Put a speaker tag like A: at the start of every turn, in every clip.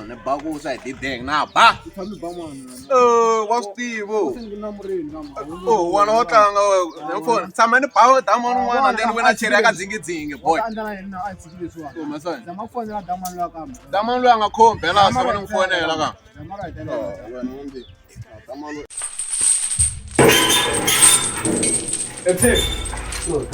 A: Ni bakusa hi tideng na ba. Eh, wa swi tiva. Oh, wena wo tlanga ni fona. Tshama ni ba damani un'wana then wena cheri ya ka dzingidzingi boy. Damani loyi a nga khomi bela se va ni n'wi fonela ka. Wena wambi. Damani Sure.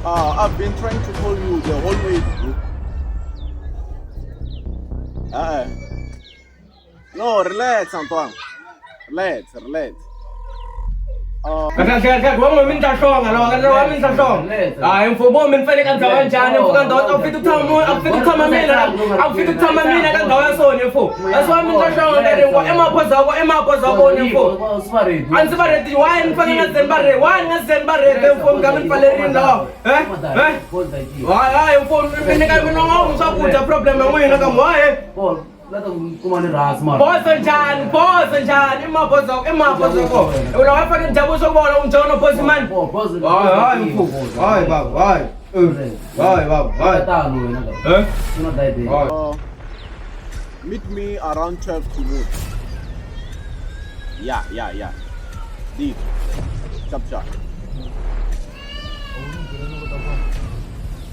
A: I've been trying to call you the whole way, bro. No, relax, Antoine. Relax, relax.
B: Kahle kahle kahle wa mi ta hlonga lawa kahle wa mi ta hlonga. Hayi mfumo mi fanele ka ndhawu ya njhani mfumo ndhawu a ku fiki ku tshama a ku fiki ku tshama mina a ku fiki ku tshama mina ka ndhawu ya so ni mfumo. That's why mi ta hlonga leri ngo i maphoza ko i maphoza ko ni mfumo. A ndzi va ready why ni fanele nga ze ni va ready why ni nga ze ni va ready mfumo nga mi ni pfalerini lawa. Eh? Eh? Hayi hayi mfumo mi nyika mi nonga swakudya problem ya n'wina ka why? Boso njhani? Boso njhani? I maboso i maboso ko. Ula wa fanele dya vuswa vona u njhani boso man? Hayi hayi mfumo. Hayi baba, hayi. Hayi baba, hayi. Eh?
A: Meet me around 12 to noon. Yeah, yeah, yeah. Deep. Chap chap.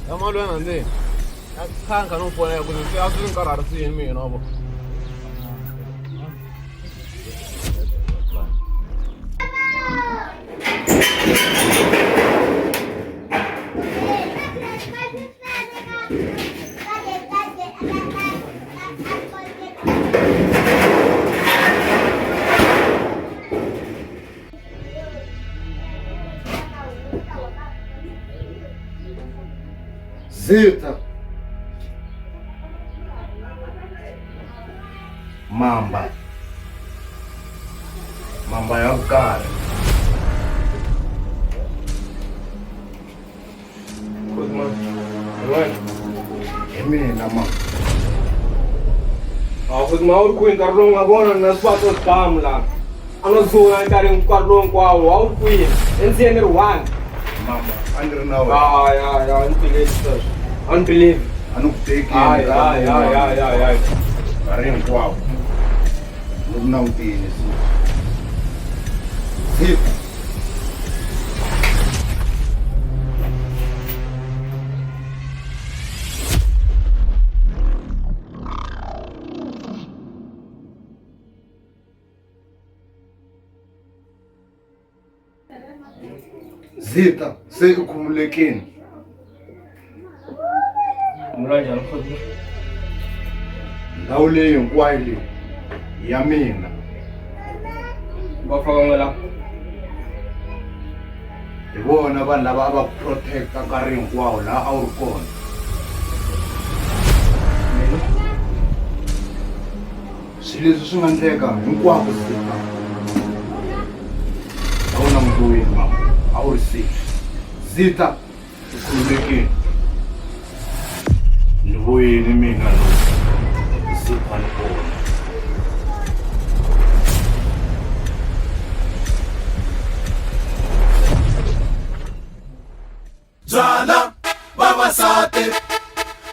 A: Yamalwena ndzeni. Khanka no fonela ku se a swi ni karharisini mina vo.
C: Zita Mamba Mamba ya vukarhi hi mina ma
B: Futhi ma u ri kwini nkarhi lowu nga vona na swibato swibamu laha a no sungula nkarhi nkarhi lowu hinkwawo a wu ri kwini endzeni ni ri one
C: mama a ni ri na wena
B: hayi hayi hayi ni believe sweswo a ni believe
C: a ni ku tekeni
B: hayi hayi hayi hayi hayi hayi
C: nkarhi hinkwawo ni ku langutile Zita Zita se u khumulekini
B: Mula njhani mfundhisi?
C: Ndhawu leyi hinkwayo leyi ya mina.
B: Va faka n'we la.
C: Hi vona vanhu lava a va ku protect-a nkarhi hinkwawo laha a wu ri kona. Swilo leswi swi nga endleka hinkwako Zita. A wu langutiwile mama, a wu ri safe. Zita. U khululekile. Ni vuyile mina loyi. Zipha ni kona.
D: Byala vavasati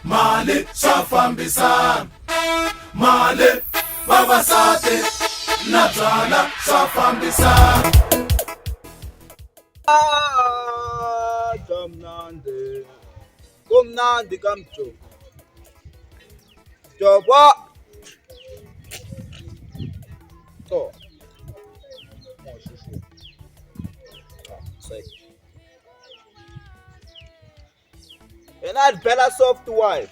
D: mali swa fambisana mali vavasati na byala swa fambisana.
E: Kamnandi. Kumnandi kamjovo. Jova. To. Yena bela soft wife.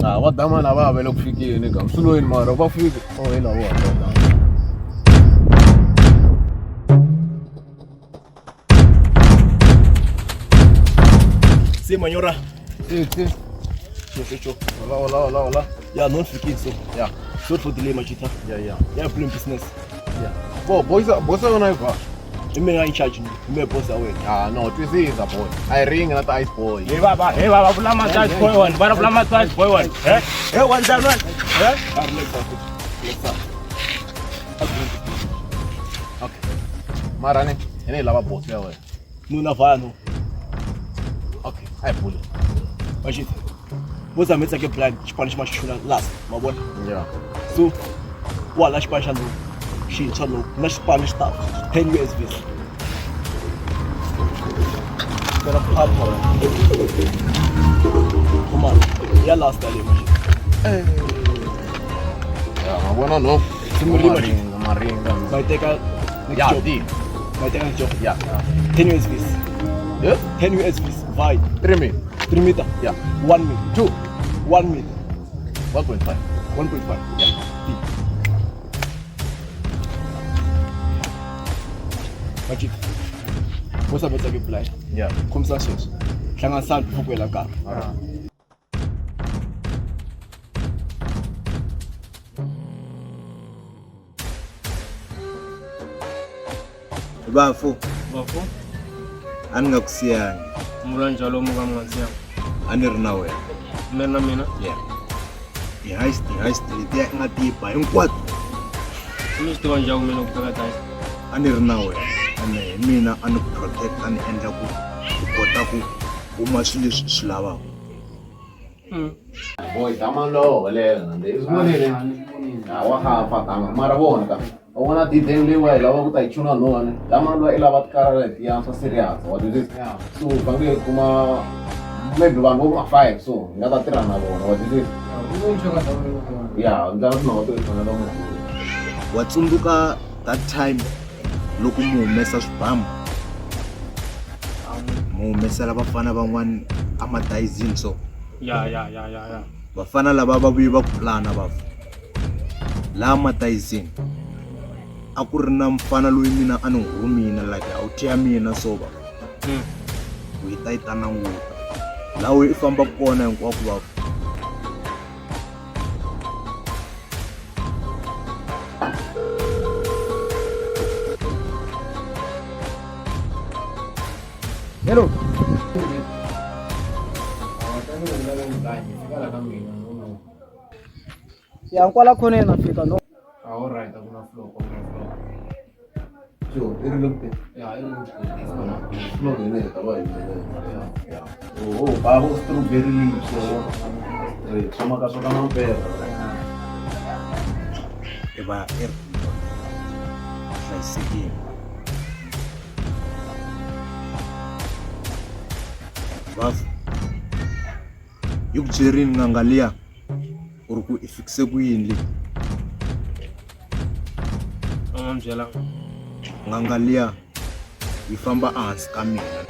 A: Ah, va damana va vele ku fikeni ka swi loyini mara va fika oh hi lavo
F: Se manyora.
A: Sí, sí.
F: Sure, sure, sure.
A: Hola, hola, hola, hola.
F: Yeah, non fikile so.
A: Yeah.
F: Sorry for delay majita.
A: Yeah, yeah.
F: Yeah, playing business.
A: Yeah. Bo, boys, boys yona yi ba.
F: I mina in charge ni. I mina boss ya wena.
A: Ah, no, twisisa boy. A yi ringi na ti-ice boy.
G: Hey baba, hey baba, vula massage boy one, bana vula massage boy one. Eh? Hey one down one. Eh?
F: Ah, relax up. Relax up.
A: Okay. Mara ni, hina hi lava boss ya wena.
F: Nuna vano.
A: Okay, a hi buli.
F: Majita. Boss a mi tsake blind xipano xi ma xi chula last, ma vona?
A: Yeah.
F: So, wala xipano xa lowu. Xintshwa lowu na xipano xi ta 10 USBs. Gonna pop her. Come on. Ya last yaleyo majita.
A: Yeah, ma vona no.
F: Simurima.
A: Maringa, maringa.
F: Ma yi teka next
A: Yeah,
F: job.
A: deal.
F: Ma yi teka next job.
A: Yeah.
F: 10 USBs.
A: Yeah?
F: 10 USBs. Vai.
A: 3 mil.
F: 3 meter.
A: Yeah.
F: 1 meter.
A: 2.
F: 1 meter.
A: 1.5.
F: 1.5.
A: Yeah.
F: Majita. Boss a mi tsake blind.
A: Yeah.
F: Khomisa sweswi. Hlanganisani before ku hela nkarhi.
E: Bafo,
B: Bafo,
E: a ni nga ku siyangi
B: mula njalo muka mwanzia.
E: a ni ri na wena
B: Mina mina,
E: yeah ti-heist ti-heist letiya i nga ti ba hinkwato
B: mi swi tiva njhani mina ku teka taxi?
E: A ni ri na wena ene hi mina a ni ku protect a ni endla ku u kota ku kuma swilo leswi swi lavaka.
A: Boy, dama lowo holela na nde. I swi vonile? Ah, wa hafa dama. Mara vona ka. U vona dideng leyiwa hi lava ku ta yi chuna noni. Dama loyi i lava tikara letiya swa serious. Wa twisisa? So, fanele hi kuma maybe vanhu vo ma 5 so hi nga ta tirha na vona. Wa twisisa? Yeah, ndlela timhaka to fanele va
E: Wa tsundzuka that time loko mi humesa swibamu mi humesela vafana van'wani amadayizini so
B: Ya ya ya ya ya.
E: vafana lava va vuye va ku pulana vafu laha matayizini a ku ri na mufana loyi mina a ni n'wi rhumile like out ya mina so va ku yi ta yi ta languta laha i fambaka kona hinkwako vafu.
B: Hello.
H: Ya kwala khoneni na fika no.
A: Ah, all right, akuna flow, akuna flow. Sure, i ri le kuteni.
B: Ya, i ri le
A: Flow hi leyi ta va hi Yeah. Yeah. Oh, oh, ba vo strawberry lips. Eh, swa maka swa ka mampela.
E: I va i ri hlayisekile. Vafu yi ku byerini n'anga liya u ri ku i fikise ku yini le?
B: A nga mi byelanga.
E: N'anga liya yi famba ehansi ka mina.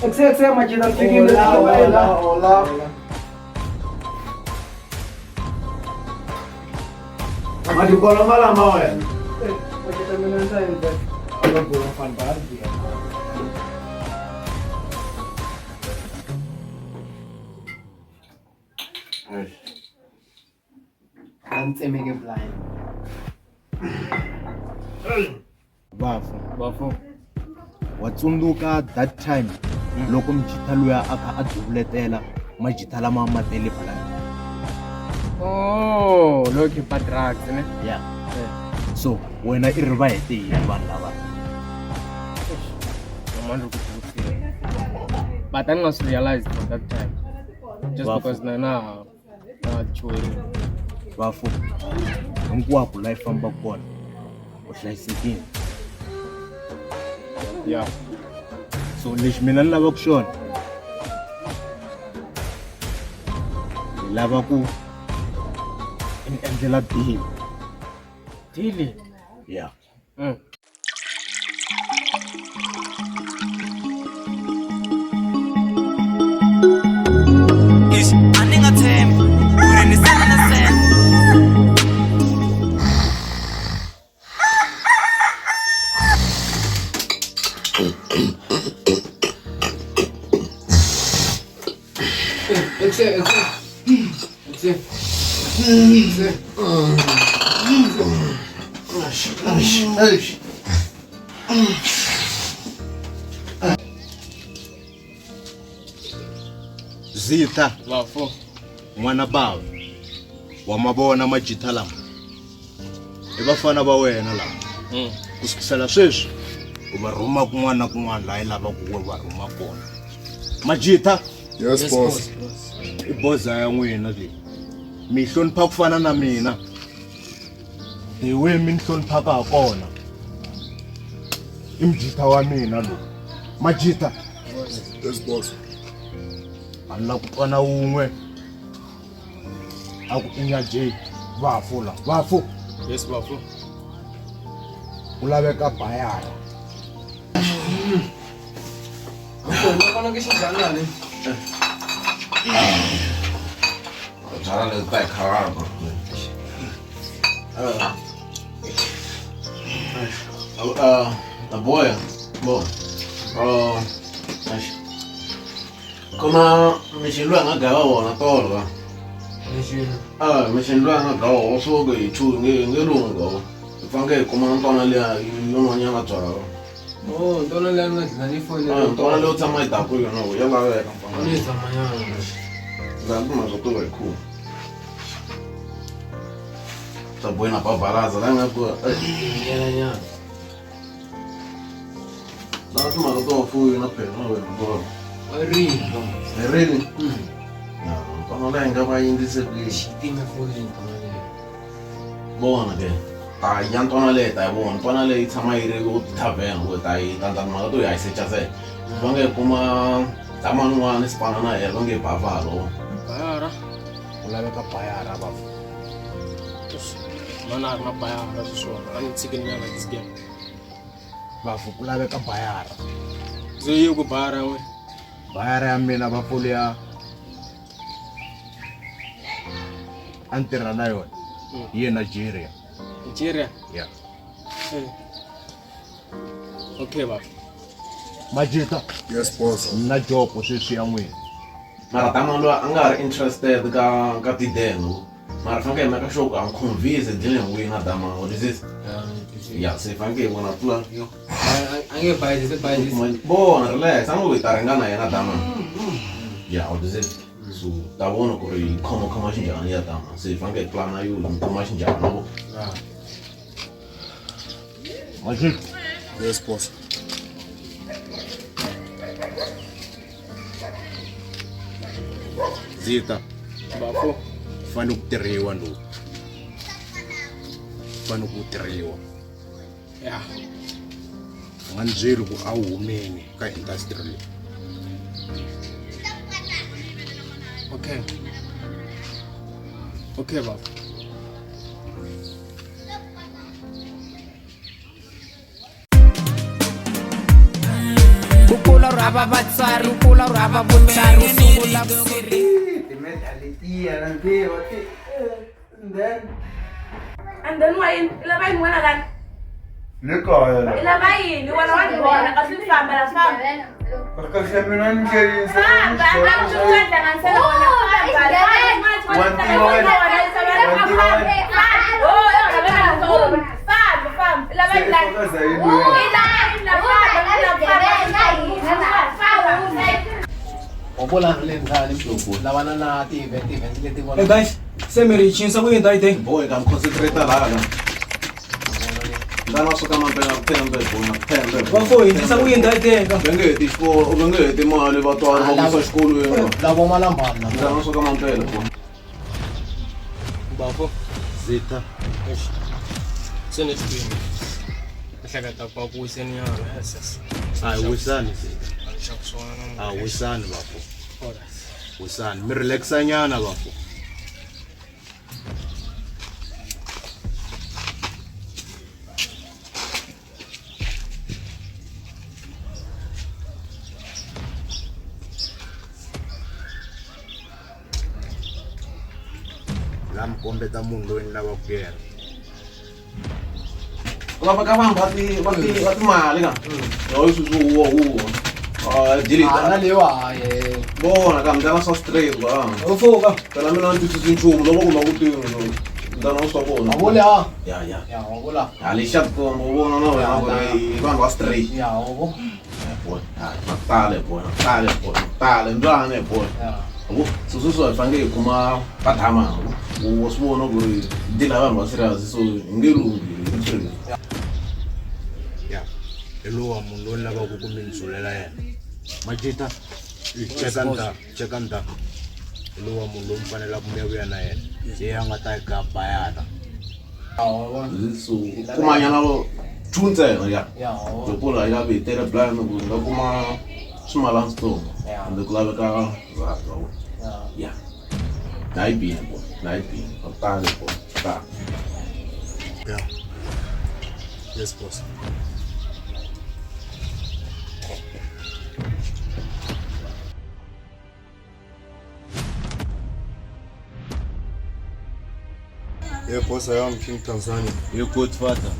H: Exe exe majita ni fikile.
C: Hola, hola. Madikolo malama wena.
H: Majita mina ni ta endla.
B: Tsemeke blind.
E: Vafu
B: Bafo.
E: wa tsundzuka that time loko mujita luya a kha a duvuletela majita lama ma tele blind?
B: Oh, loyi khipa drugs ne?
E: Ya. So wena i ri va hete yini vanhu lava?
B: Mama ri ku tivutile. But a ni nga swi realize for that time. Just because na na na chuwerile.
E: Vafu hinkwako la yi fambaka kona u hlayisekile.
B: Yeah.
E: So lexi mina ni lavaka xona ni lava ku ni endlela deal.
B: Deal?
E: Yeah.
I: A ni nga tshembi ku ri ni sala na sele.
E: Zitha
B: Vafo.
E: N'wana bava wa ma vona majitha lama i vafana va wena lama ku sukisela sweswi u va rhuma kun'wana na kun'wana laha yi lavaka ku va rhuma kona majitha.
D: Yes, boss.
E: I boza ya n'wina leyi mi hlonipha ku fana na mina the way mi ni hloniphaka ha kona i mujitha wa mina lowu majitha.
D: Yes, boss.
E: A ni la ku twa na wun'we a ku inya J vafu la vafu.
B: Yes, vafu.
E: Ku laveka bayara.
A: Byala leswi ta hi khalaka. Boy, bo. Kuma mixini loyi a nga gava wona tolo.
B: Mixini.
A: Ah, mixini loyi a nga gava wona swo ke hi chu nge nge lungha. Hi fanele hi kuma ntwana liya yin'wanyana byala.
B: Oh, ntwana liya ni nga dlina ni foni.
A: Ah, ntwana leyo tshama yi daku yona ya laveka.
B: Ni tshama nyana.
A: Ndza kuma swo tiva hi khuwa. Swa boy na babalaza la nga ku.
B: Nyana nyana.
A: La timhaka to fuyi na phela na wena bolo.
B: Rini.
A: Rini? Na, ntwana leyi nga va yindise kwihi?
B: Xitima foni ntwana leyi.
A: Vona ke. Ta ya ntwana leyi ta yi vona. Ntwana leyi tshama yi ri ku tavern ku ta yi tandza timhaka to yi a yi secha. Va nge kuma damani n'wana sipana na yena va nge Buffalo.
B: Bayara.
E: Ku laveka bayara vafu.
B: Mana a ri na bayara sweswiwani a ni tshikini nyana this game.
E: Vafu ku laveka bayara.
B: Se yi ku bayara n'we.
E: Bayara ya mina vafu liya a ni tirha na yona yi ye Nigeria.
B: Nigeria?
E: Yeah.
B: Okay vafu.
E: Majita.
D: Yes, boss.
E: Na jopo sweswi ya n'wina.
A: Mara damani loyi a nga ri interested ka ka tideno. Mara fanele hi meka sure ku a n'wi convince dealing with na damani. What is this? Yeah, se fanele hi vona plan yo.
B: A nge bayizisi bayizisi.
A: Vona, relax. A ngo hi ta ringana yena damani. Yeah, what is it? So ta vona ku ri khoma khoma xinjhani ya damani. Se fanele hi plana yo hi khoma xinjhani loko.
E: Majita.
D: Yes, boss.
E: Zita.
B: Bafo.
E: Fanele ku tirhiwa lowu. Fanele ku tirhiwa.
B: Yeah.
E: U nga ni byeli ku a wu humeni ka industry leyi.
B: Okay. Okay, bafo.
I: Ku kula ri hava vatswari, ku kula ri hava vutlhari, u sungula ku
H: Timedali tiya na ntirho ti then
J: And then why i lava yini wena lani?
C: Le kaya la.
J: I lava yini wena wa vona a swi famba la famba.
C: Kahle mina ni ngerisa.
J: Famba a swi nga hlanganisela wena famba.
C: Wa ntiva wena. Wa ntiva wena.
J: Famba famba i lava yini lani?
C: Se i fakaza yini wena?
J: I lava yini la famba la famba famba.
H: Hobola le ndzani lavana na ti-event event leti vona.
B: Hey guys, se mi ri chinsa ku yini dayite?
A: Boy, kam concentrate la la. Ndana swo ka mampela ku thembe bona thembe.
B: Va fo hindzisa ku yini dayite ka?
A: Va nge heti xikolo, va nge heti mali vatswari va ku yisa xikolweni.
H: Lavo malambana.
A: Ndana swo ka mampela bona.
B: Bafo.
E: Zita.
B: Se ni twini. Ni hleketa ku ku wiseni nyana. Yes, yes.
E: A hi wisani Zita.
B: A ni xaku swona na
E: A hi wisani bafo. Wisani, mi relaxa nyana bafo. La mi kombeta munhu loyi ni lavaka yena.
A: Ku lava ka vanhu va ti va ti va timali ka. Yo swi swi huwa huwa. Ah, delete.
H: Na leyiwa hayi.
A: Vona ka ndana swa straight ba.
B: U pfuka.
A: Phela mina ni twisisi nchumu loko ku na ku tivi ndana swa kona.
H: Wa vula?
A: Ya ya.
H: Ya wa vula.
A: Ya lexi xa tikomba u vona na wena ku ri vanhu va straight.
H: Ya wa vo.
A: Boy, ha, tale boy, tale boy, tale mbyana boy. Vo, so sweswi hi fanele hi kuma vadama. Wa swi vona ku ri dila vanhu va serious so hi nge lunghi hi serious.
E: Ya, hi lowa munhu loyi ni lavaka ku mi ndzulela yena. Majita, cheka nda, cheka nda. Hi lowa munhu loyi mi fanelaka mi ya vuya na yena. Hi yena a nga ta hi gabayana.
A: So kuma nyana two ntsena ya. Loko la ya vitele blind ku nga kuma swimalana switsongo. Ende ku laveka rhandza wa. Ya. Na yi bini boy, na yi bini. Tale boy, ta.
D: Yeah. Yes, boss. Yeah, boss, I am King Tanzania.
E: You good father?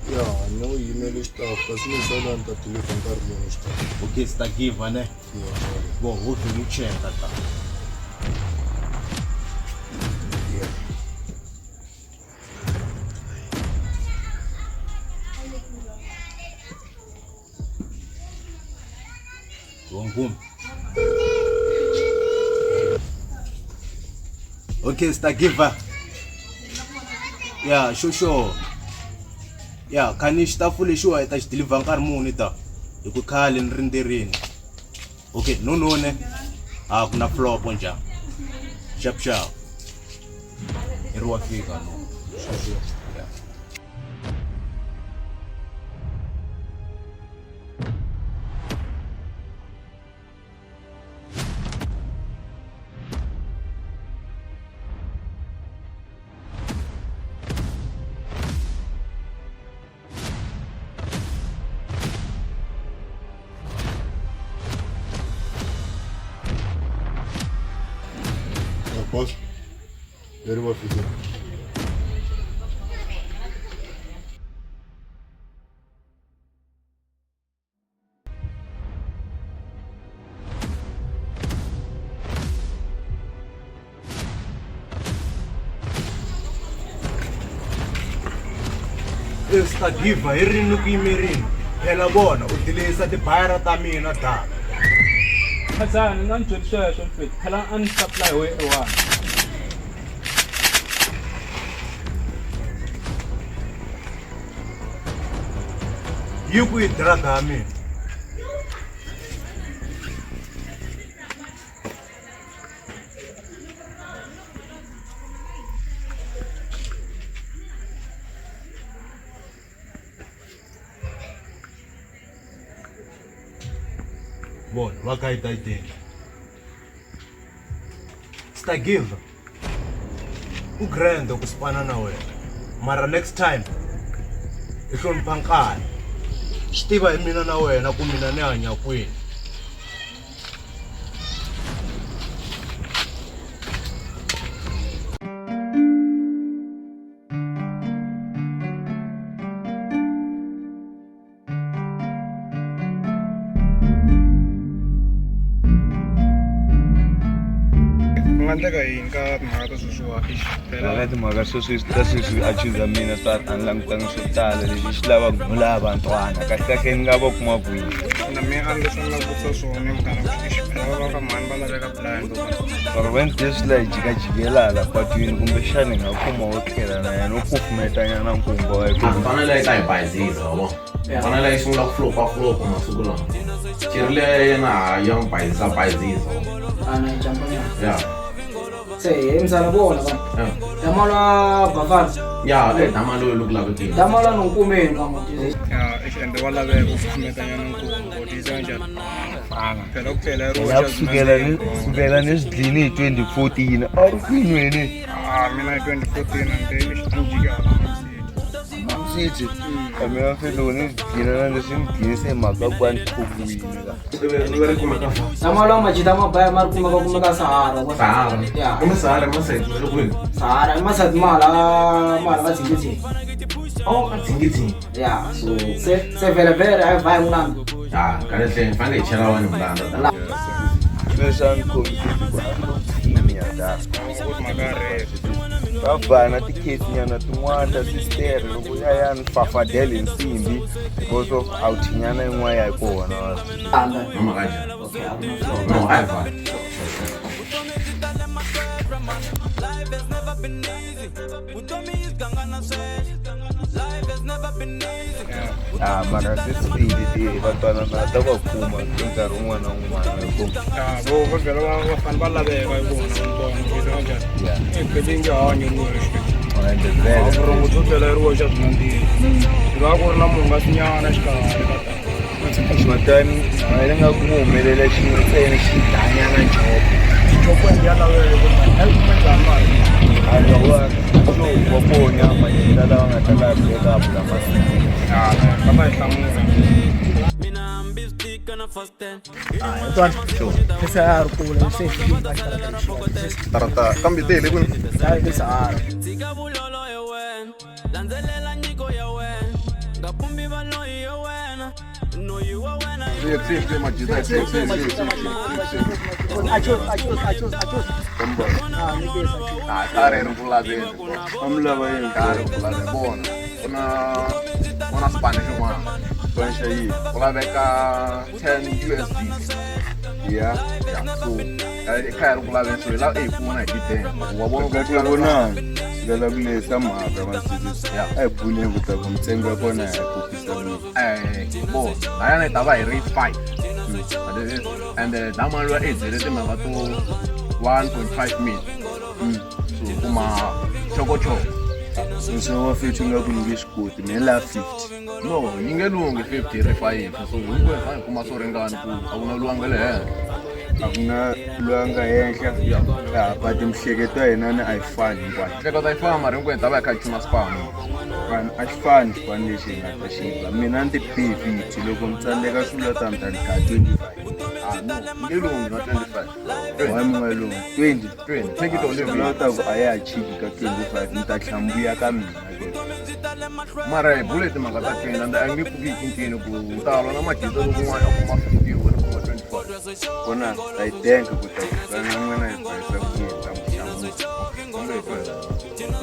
D: Yeah, I know you email stuff. Kasi ni sala nta deliver nkarhi muni stuff.
E: Okay, sta give ne.
D: Yeah.
E: Bo, ho fi ni cheka ta.
D: Yeah.
E: Wongum. Okay, sta give. Ya, sure sure. Ya, khani xitafu lexiwa hi ta xi deliver nkarhi muni ta. Hi ku khale ni rindzerini. Okay, no no ne. A ku na flop njhani. Xap xap. I ri wa fika no. Sure sure. Yeah.
D: Yeah, boss. Very well, fika.
E: Sta give hi rini ku yimerini. Phela vona u dileyisa tibayara ta mina dala.
G: Khazani nga ni byeli sweswo mfethu. Phela a ni supply we ewana.
E: Yi ku yi drug ya mina. Vona, va ka yi ta yi Sta give. U grand ku spana na wena. Mara next time i hlonipha nkarhi. Swi tiva hi mina na wena ku mina ni hanya kwini.
K: Ku nga endleka yini ka timhaka ta sweswiwa
L: Mhaka timhaka sweswi ta sweswi a chuza mina swa a ni langutanga swo tala lexi xi lavaka no lava ntwana kahle kahle ni nga va kuma kwini
K: na mina. a ni leswi ni nga vutisa swona munghana ku xiphela va ka mhani va laveka blind.
L: Mara when this la jikajikela la patwini kumbexana hi nga kuma wo tlhela na yena u kufumetanyana nkumba wa
H: Fanele yi ta hi bayizisa wa fanele yi sungula ku flopa flopa masiku lawa xiri leya yena ha ya n'wi bayizisa bayizisa.
M: Ana yi jumpa nyana.
H: Ya.
M: Se hi mzala vona va. Damala bafana.
H: Ya e dama loyi loku lavekile.
M: Damala no nkumeni ka mutizisa.
K: Ya eish ende va laveka ku fumetanyana nkumba tiyisa njhani phela ku tlela yi ri
L: Ya kusukela ni swi dlini hi 2014 a wu ri kwini wene?
K: Ah, mina hi 2014 ande eish a ni jika hala
L: City a mina fe loko ni swi dlina na leswi ni dlinise hi mhaka ku a ni khomiwile ka.
M: Damala majita mabaya mari kumeka kumeka Sahara. Wa.
H: Sahara.
M: Ya.
H: Kumbe Sahara masayiti ri kwini?
M: Sahara i masayiti mahala mahala ka dzingidzingi.
H: Oh, ka dzingidzingi.
M: Ya. So se vele vele a yi vhayi munana.
H: Ya kahle hle fanele hi chela wani mlanda.
L: Leswi a ni khomisisi ku a ni lo tshinya da. Va bana ti-case nyana tin'wana ta sistere loko ya ya ni fafadele hi nsimbi because of outnyana yin'wana ya kona.
H: Noma kanjani? No, a hi vhali.
L: Ah, mara se swi ti va twanana ta va kuma nkarhi wun'wana na wun'wana hi ku
K: Ya vo va vhela va va fane va laveka hi vona vantwana tiyisa kanjhani ebele yi nge hanyi ri wexe.
L: Ende vhele
K: Vurhongo byo tlela yi ri wexe a byi nandzihi hi va ku ri na munghasinyana xikarhi ka tana.
L: Ximatani a yi nga ku humelela xin'we ntsena xi danyana job.
K: Job ende ya laveka a yi kuma njhani mali?
L: A nga wa so wa kona manyela lawa nga ta laha break up lama.
K: Ya va ta yi hlamula.
M: Pesa ya ri kula se ka xitarata lexiya.
A: Tarata kambe te hi le kwini?
M: Ya le Sahara. I chose, I chose, I chose, I chose. Ah, ni pesa, I chose.
A: Ah, kare ri ku laveni.
L: A mi lava yini?
A: Kare ri ku laveni. Vona, ku na ku na xipano xin'wana.
L: Xipano xa yini?
A: Ku laveka 10 USD.
L: Ya.
A: Ya, so i kha ri ku laveni so hi lava i hi pfuna hi ti-10. Wa vona ku
L: Kahle vonani. Swi lava ku lehisa mhaka masisi.
A: Ya.
L: A hi buleni ku ta ku mintsengo ya kona hi kokisa mini.
A: Vona, layana yi ta va hi ri 5. And dama luya i hi byele timhaka to 1.5 mil. So kuma chokochoko.
L: Nxavo wa 50 nga ku ni nge swi koti mina la 50.
A: No, yi nge lunghi 50 ri 5 so hinkwenu hi fanele hi kuma swo ringana ku a ku na luwa nga le henhla.
L: A ku na loyi a nga henhla. Ya, but mihleketo ya hina ni a yi fani hinkwayo.
A: Mihleketo a yi fani mara hinkwenu hi ta va hi kha hi chuma swipano.
L: Fani a xi fani xipano lexi hi nga ta xi ba. Mina ni ti P50 loko mi tsandzeka swi vula ta mi ta ni ga 25.
A: Ah no, yi nge lunghi na 25.
L: Why mi nga lunghi? 20.
A: 20, take it or leave
L: Swi
A: it.
L: ta ku a ya ha chiki ka 25 mi ta tlhambuya ka mina ke.
A: Mara hi bule timhaka ta 20 and a yi nge pfuki yi cincile ku u ta lwa na majita loko un'wana a kuma 50 wena u kuma 25.
L: Kona ta yi tenga ku ta ku na n'wina hi bayisa ku yini ta mi hlamula.
A: Kumbe hi twelve.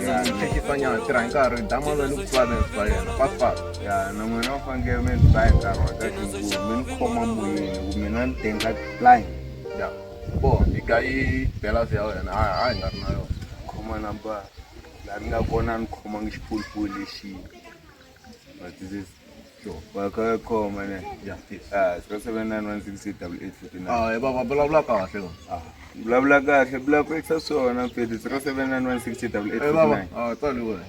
A: Ya, hlekisa nyana tirha hi nkarhi dama loyi ni ku laveni swa yena fast fast.
L: Ya na n'wina u fanekele mi ni ba hi nkarhi wa kahle ngopfu mi ni khoma moyeni ku mina ni tenga blind.
A: Ya, bo hi ga yi balance ya wena a a hi nga ri na yona.
L: Khoma number laha ni nga kona a ni khomangi xipolipoli lexiya. Ma twisisa? Wa kha khoma ne?
A: Ya, tisa.
L: Ah, 0791688849.
A: Ah, hi baba vulavula kahle wena.
L: Ah, vulavula kahle, vulavurisa swona mfethu 0791688849.
A: Eh baba, ah tsaliwe.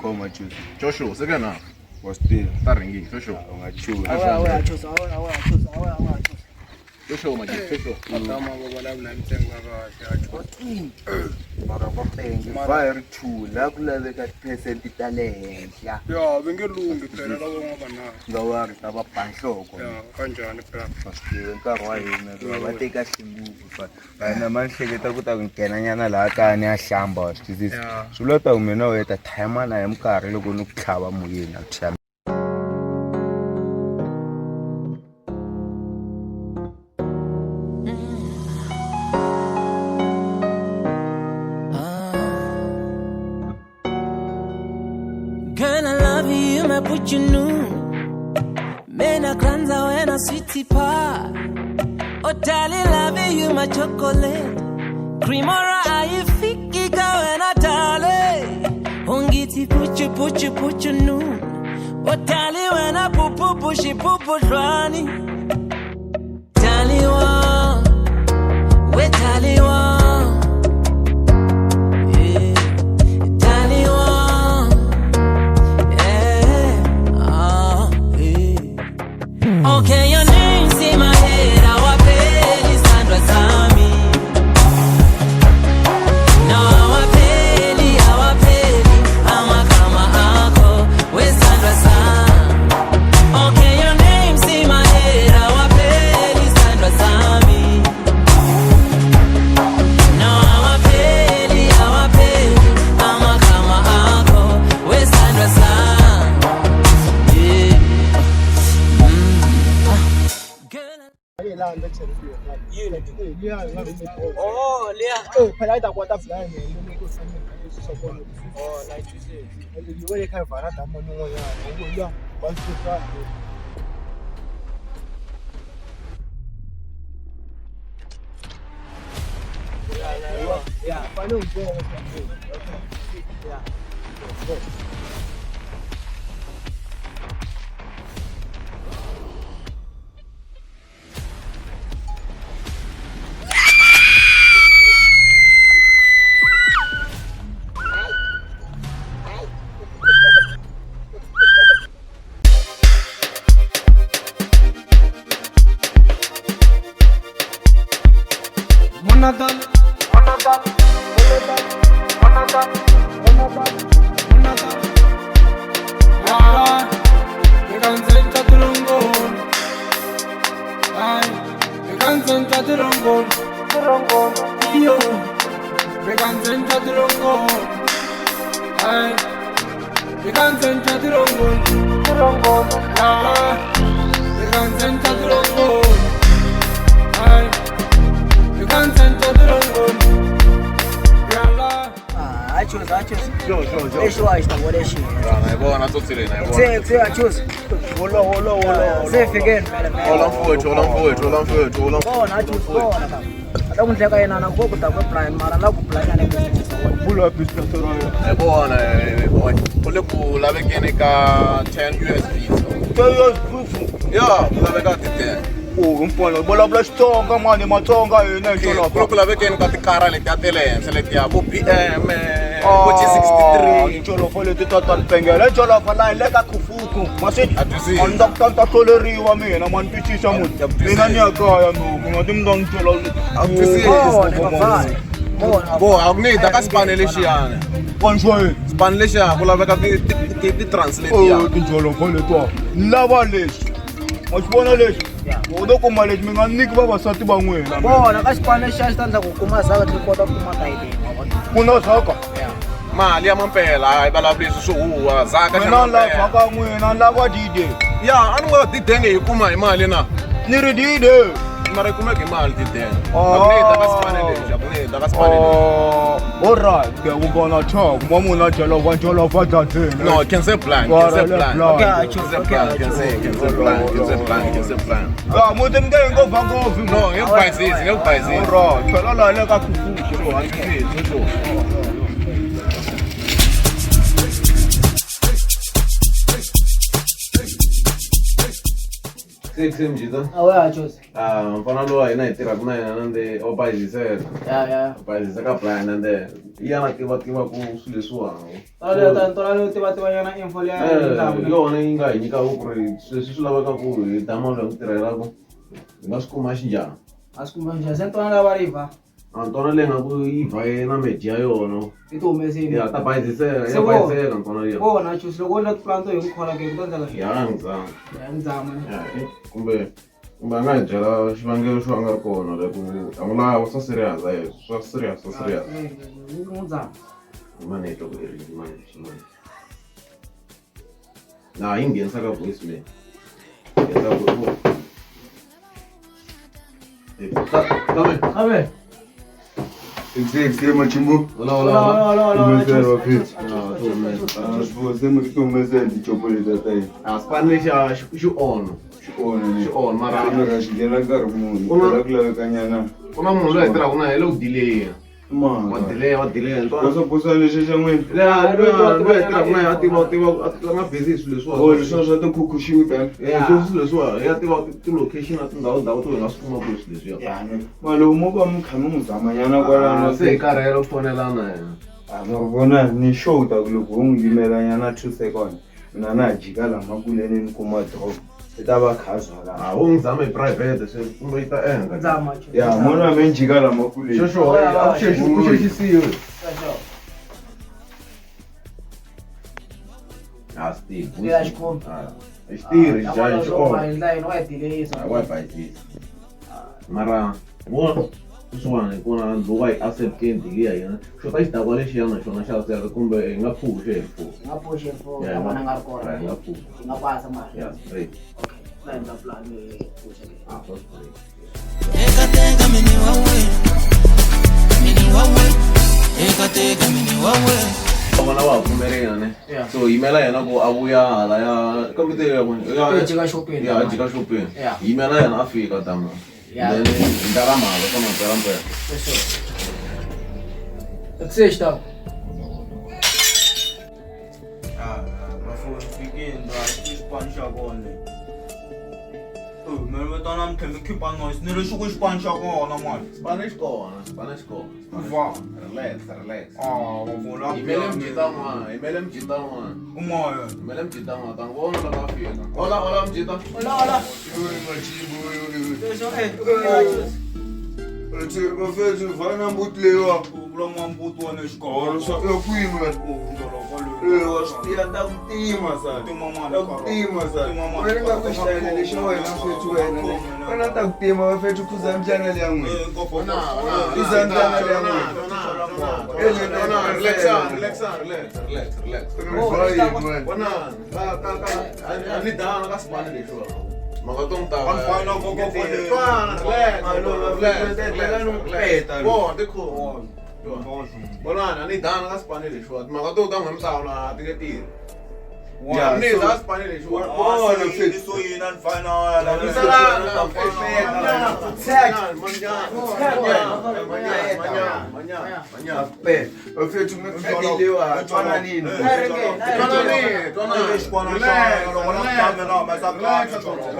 L: Khoma Joshua.
A: Joshua, second half.
L: Wa swi tiva.
A: Ta ringile, Joshua.
L: U nga chuhi.
M: Awe, awe, I chose, awe, awe, I chose, awe, awe, I chose.
A: Joshua majita, Joshua.
K: Madama va vulavula hi mintsengo ya kahle ya
L: 20. Mara va penge va hi ri 2 la ku laveka ti-percent ta le henhla.
K: Ya va nge lunghi phela lava nga va na.
L: Nga wa ri ta va ba nhloko.
K: Ya kanjhani phela.
L: Wa swi tiva nkarhi wa hina va teka kahle ngopfu vanhu ma ni hleketa ku ta ku nghena nyana laha kaya ni ya hlamba wa swi twisisa. Swi vula ta ku mina u heta time na hi minkarhi loko ni ku tlhava moyeni a ku
N: puchunu. Mena kranza wena sweetie pie. Oh darling, love you my chocolate. Creamora ayifiki ka wena darling. Ungiti puchu puchu puchu nu. Oh darling, wena pupu pushi pupu jwani. Darling, wa, we darling wa. Yeah. Darling, wa, yeah. Ah, yeah. Okay, your name's in my head. Awapeli Sandra Sami. No, awapeli, awapeli. Amagama akho, we Sandra Sami. Okay, your name's in my head. Awapeli Sandra Sami. No, awapeli, awapeli. Amagama akho, we Sandra Sami. Yeah.
M: Oh, liya.
F: Eh, phela yi ta kota blind yena ku sungula leswi swa kona.
M: Oh, na yi twisisa.
F: Ende yi ve yi kha yi vhara damani un'wanyana, u ku ya va swi kahle. Yeah, fanele u vona yeah.
A: Na yi vona tsotsi leyi na yi vona.
M: Se se achuzi.
F: Hola, hola, hola.
M: Se fikeni vele vele.
A: Hola mfowethu, hola mfowethu, hola mfowethu, hola.
M: Vona achuzi vona baba. Ata ku ndleka yena na ku ku ta ku blind mara la ku blind na business.
F: Bula business ra yena.
A: Na yi vona u le ku lavekeni ka 10 USBs.
F: 10 USBs.
A: Ya, ku laveka ti 10.
F: Oh, mfana, vulavula Xitsonga mani, Matsonga hina hi xona.
A: Ku le ku lavekeni ka tikara letiya ta le henhla letiya vo BM, vo G63.
F: Tinjolofa leti ta ta pengela, jolofa la hi le ka khufuku. Masi,
A: A twisisi.
F: a ni ta ku ta ni ta hloleriwa mina, mani twisisa munhu. Mina ni ya kaya no, nga ti mi ta ni byela.
A: A twisisi.
M: Vona bafana. Vona.
A: Bo, a ku ni da ka xipano lexiyani.
F: Panxweni.
A: Xipano lexiya ku laveka ti translate ya.
F: Oh, tinjolofa letiwa. Ni lava lexi. Ma xi vona lexi? U to kuma lexi mi nga nyiki vavasati va n'wina.
M: Vona ka xipano lexiya xi ta endla ku kuma zaka ti kota ku kuma tayiteni.
F: Ku na zaka.
A: Mali ya mampela a yi vulavuli leswi swo huwa zaka xa
F: Mina ni lava
A: mampela.
F: zaka n'wina, ni lava dide.
A: Ya, a ni ngo didenge hi kuma hi mali na.
F: Ni ri dide.
A: Mara yi kumeka hi mali didenge.
F: Oh.
A: A ku ni da ka xipano lexi, a ku ni da ka xipano lexi.
F: Oh, alright, ke ku vona choko, ma munhu a jolova jolova dladleni.
A: No, cancel plan, cancel plan.
F: Okay,
M: I choose,
A: Cancel
M: okay,
A: plan,
M: I choose.
A: cancel, cancel plan, cancel plan, cancel plan.
F: Ya, muti mi nge hi ngo vha ngopfu.
A: No, nge ku bayizisi, nge ku bayizisi.
F: Alright, phela laha le ka khufuku.
A: Sure, a ni sure. Six mjita.
M: Awe achuzi.
H: Ah, mfana lowa hina hi tirhaka na yena nande wa bayizisela.
M: Ya ya.
H: Bayizisa ka plan nande yana tiva tiva ku swilo leswiwani.
M: Tala tala lo tiva tiva yana info leya.
H: Eh, yona yi nga hi nyikaka ku ri swilo leswi swi lavekaka ku hi dama loyi ku tirhelaka hi nga swi kuma xinjhani.
M: A swi kuma njhani? Se ntwana lava riva.
H: A ntwana leyi nga ku yi vhaye na meji ya yona.
M: Yi ti humesile.
H: Ya ta bayizisela,
M: Se
H: ya
M: vona.
H: bayizisela ntwana liya.
M: Vona achuzi loko u endla tiplan to hi ku khola ke ku ta endleka.
H: Ya ngizama.
M: Ya ngizama.
H: Ya, kumbe kumbe a nga hi byela xivangelo xo a nga ri kona like a n'wi lava swa serious a hi swa serious swa serious.
M: Ngizama.
H: Mani hi twa ku i ri mani mani. Na yi nghenisa ka voice mail. Nghenisa ku ku. Kame.
M: Kame.
L: Exactly, machimbo.
H: Hola, hola, hola.
M: Hola, hola,
L: hola. Se mi humesela tichokoleti ta yena.
H: A sipani lexi xi on.
L: Xi on.
H: Xi on mara.
L: Mara xi nghena nkarhi muni. Ku ku lavekanyana.
H: Ku na munhu loyi a tirhaka na yena le ku delay. Wa delay, wa delay.
L: Bosa lexi xa n'wina.
H: Ya, loyi a tirhaka na yena a tiva tiva a nga busy hi swilo leswiwa.
L: Oh, leswiwa swa tikhukhuxiwi tani.
H: Yeah, swilo leswiwa ya tiva ti-location na tindhawu ndhawu to hi nga swi kuma kwihi swilo leswiya.
L: Mali mo va mi kha mi n'wi zamanyana kwalano.
H: Se hi karhele ku fonelana yena.
L: Ma vona ni sure ta ku loko wo n'wi yimelanyana 2 seconds mina na ha jika la makuleni ni kuma drop i ta va kha zwala.
H: A wo n'wi zama hi private se kumbe yi ta endla.
L: Ya mona me jika la makuleni.
H: Xo a ku xexi ku xexisiwe. A swi tivi.
M: Ya xikombi.
H: A xi tirhi xi xi on.
M: Wa delay-isa.
H: Wa bayizisa. Mara vona sweswiwani hi kona loko a yi accepteni degree ya hina xo ta xidakwa lexiya na xona xa seka kumbe hi nga pfuxi hi pfuxi.
M: Hi nga pfuxi hi pfuxi na vona nga ri kona.
H: Hi nga pfuxi.
M: Hi nga pasa mara.
H: Yeah, straight.
M: Okay. Va endla plan yo pfuxa ke.
H: Ah, so straight.
N: Teka teka mini wawe. Mini wawe. Teka teka mini wawe.
H: Vona va ha pfumerile ne. So yimela yena ku a vuya hala ya kambe te ya
M: Ya jika xopeni.
H: Ya jika xopeni. Yimela yena a fika tama.
M: Yeah.
H: Then hi ndala mali swa mampela mpela.
M: Sexta.
F: Bafo fikini ba xipano xa kona. Mina va tana mi tlhela mi khipa noise ni lexi ku xipano xa kona mani.
H: Xipano xi kona, xipano xi kona.
F: Va.
H: Relax, relax.
F: Ah, va vona.
H: Yimele mjita n'wana, yimele mjita n'wana.
F: Umoya.
H: Yimele mjita n'wana, ta n'wi vona loko a fika. Hola, hola mjita.
M: Hola, hola.
L: Bafethu vana mbuti leyiwa.
F: Vula mbuti wa le
L: xikolweni. Swa ya kwini wena? Wa swi tiva ta ku tima sa. Ta ku tima sa. Wena nga ku xayela lexi wena mfethu wena. Wena ta ku tima bafethu khuza mbyana leya n'wina. Khuza mbyana leya n'wina.
H: Relax, relax, relax, relax, relax. Vona, a ni dana ka sipani lexiwa. Maka to mta. Vona ni dana ka sipani lexiwa. Maka to ta n'wi mtawula ti nge tirhi.
L: Yeah,
H: ni za sipani lexiwa.
L: Vona mfethu.
F: So yina ni fana la.
L: Bafethu ngikadeliwa twana nini?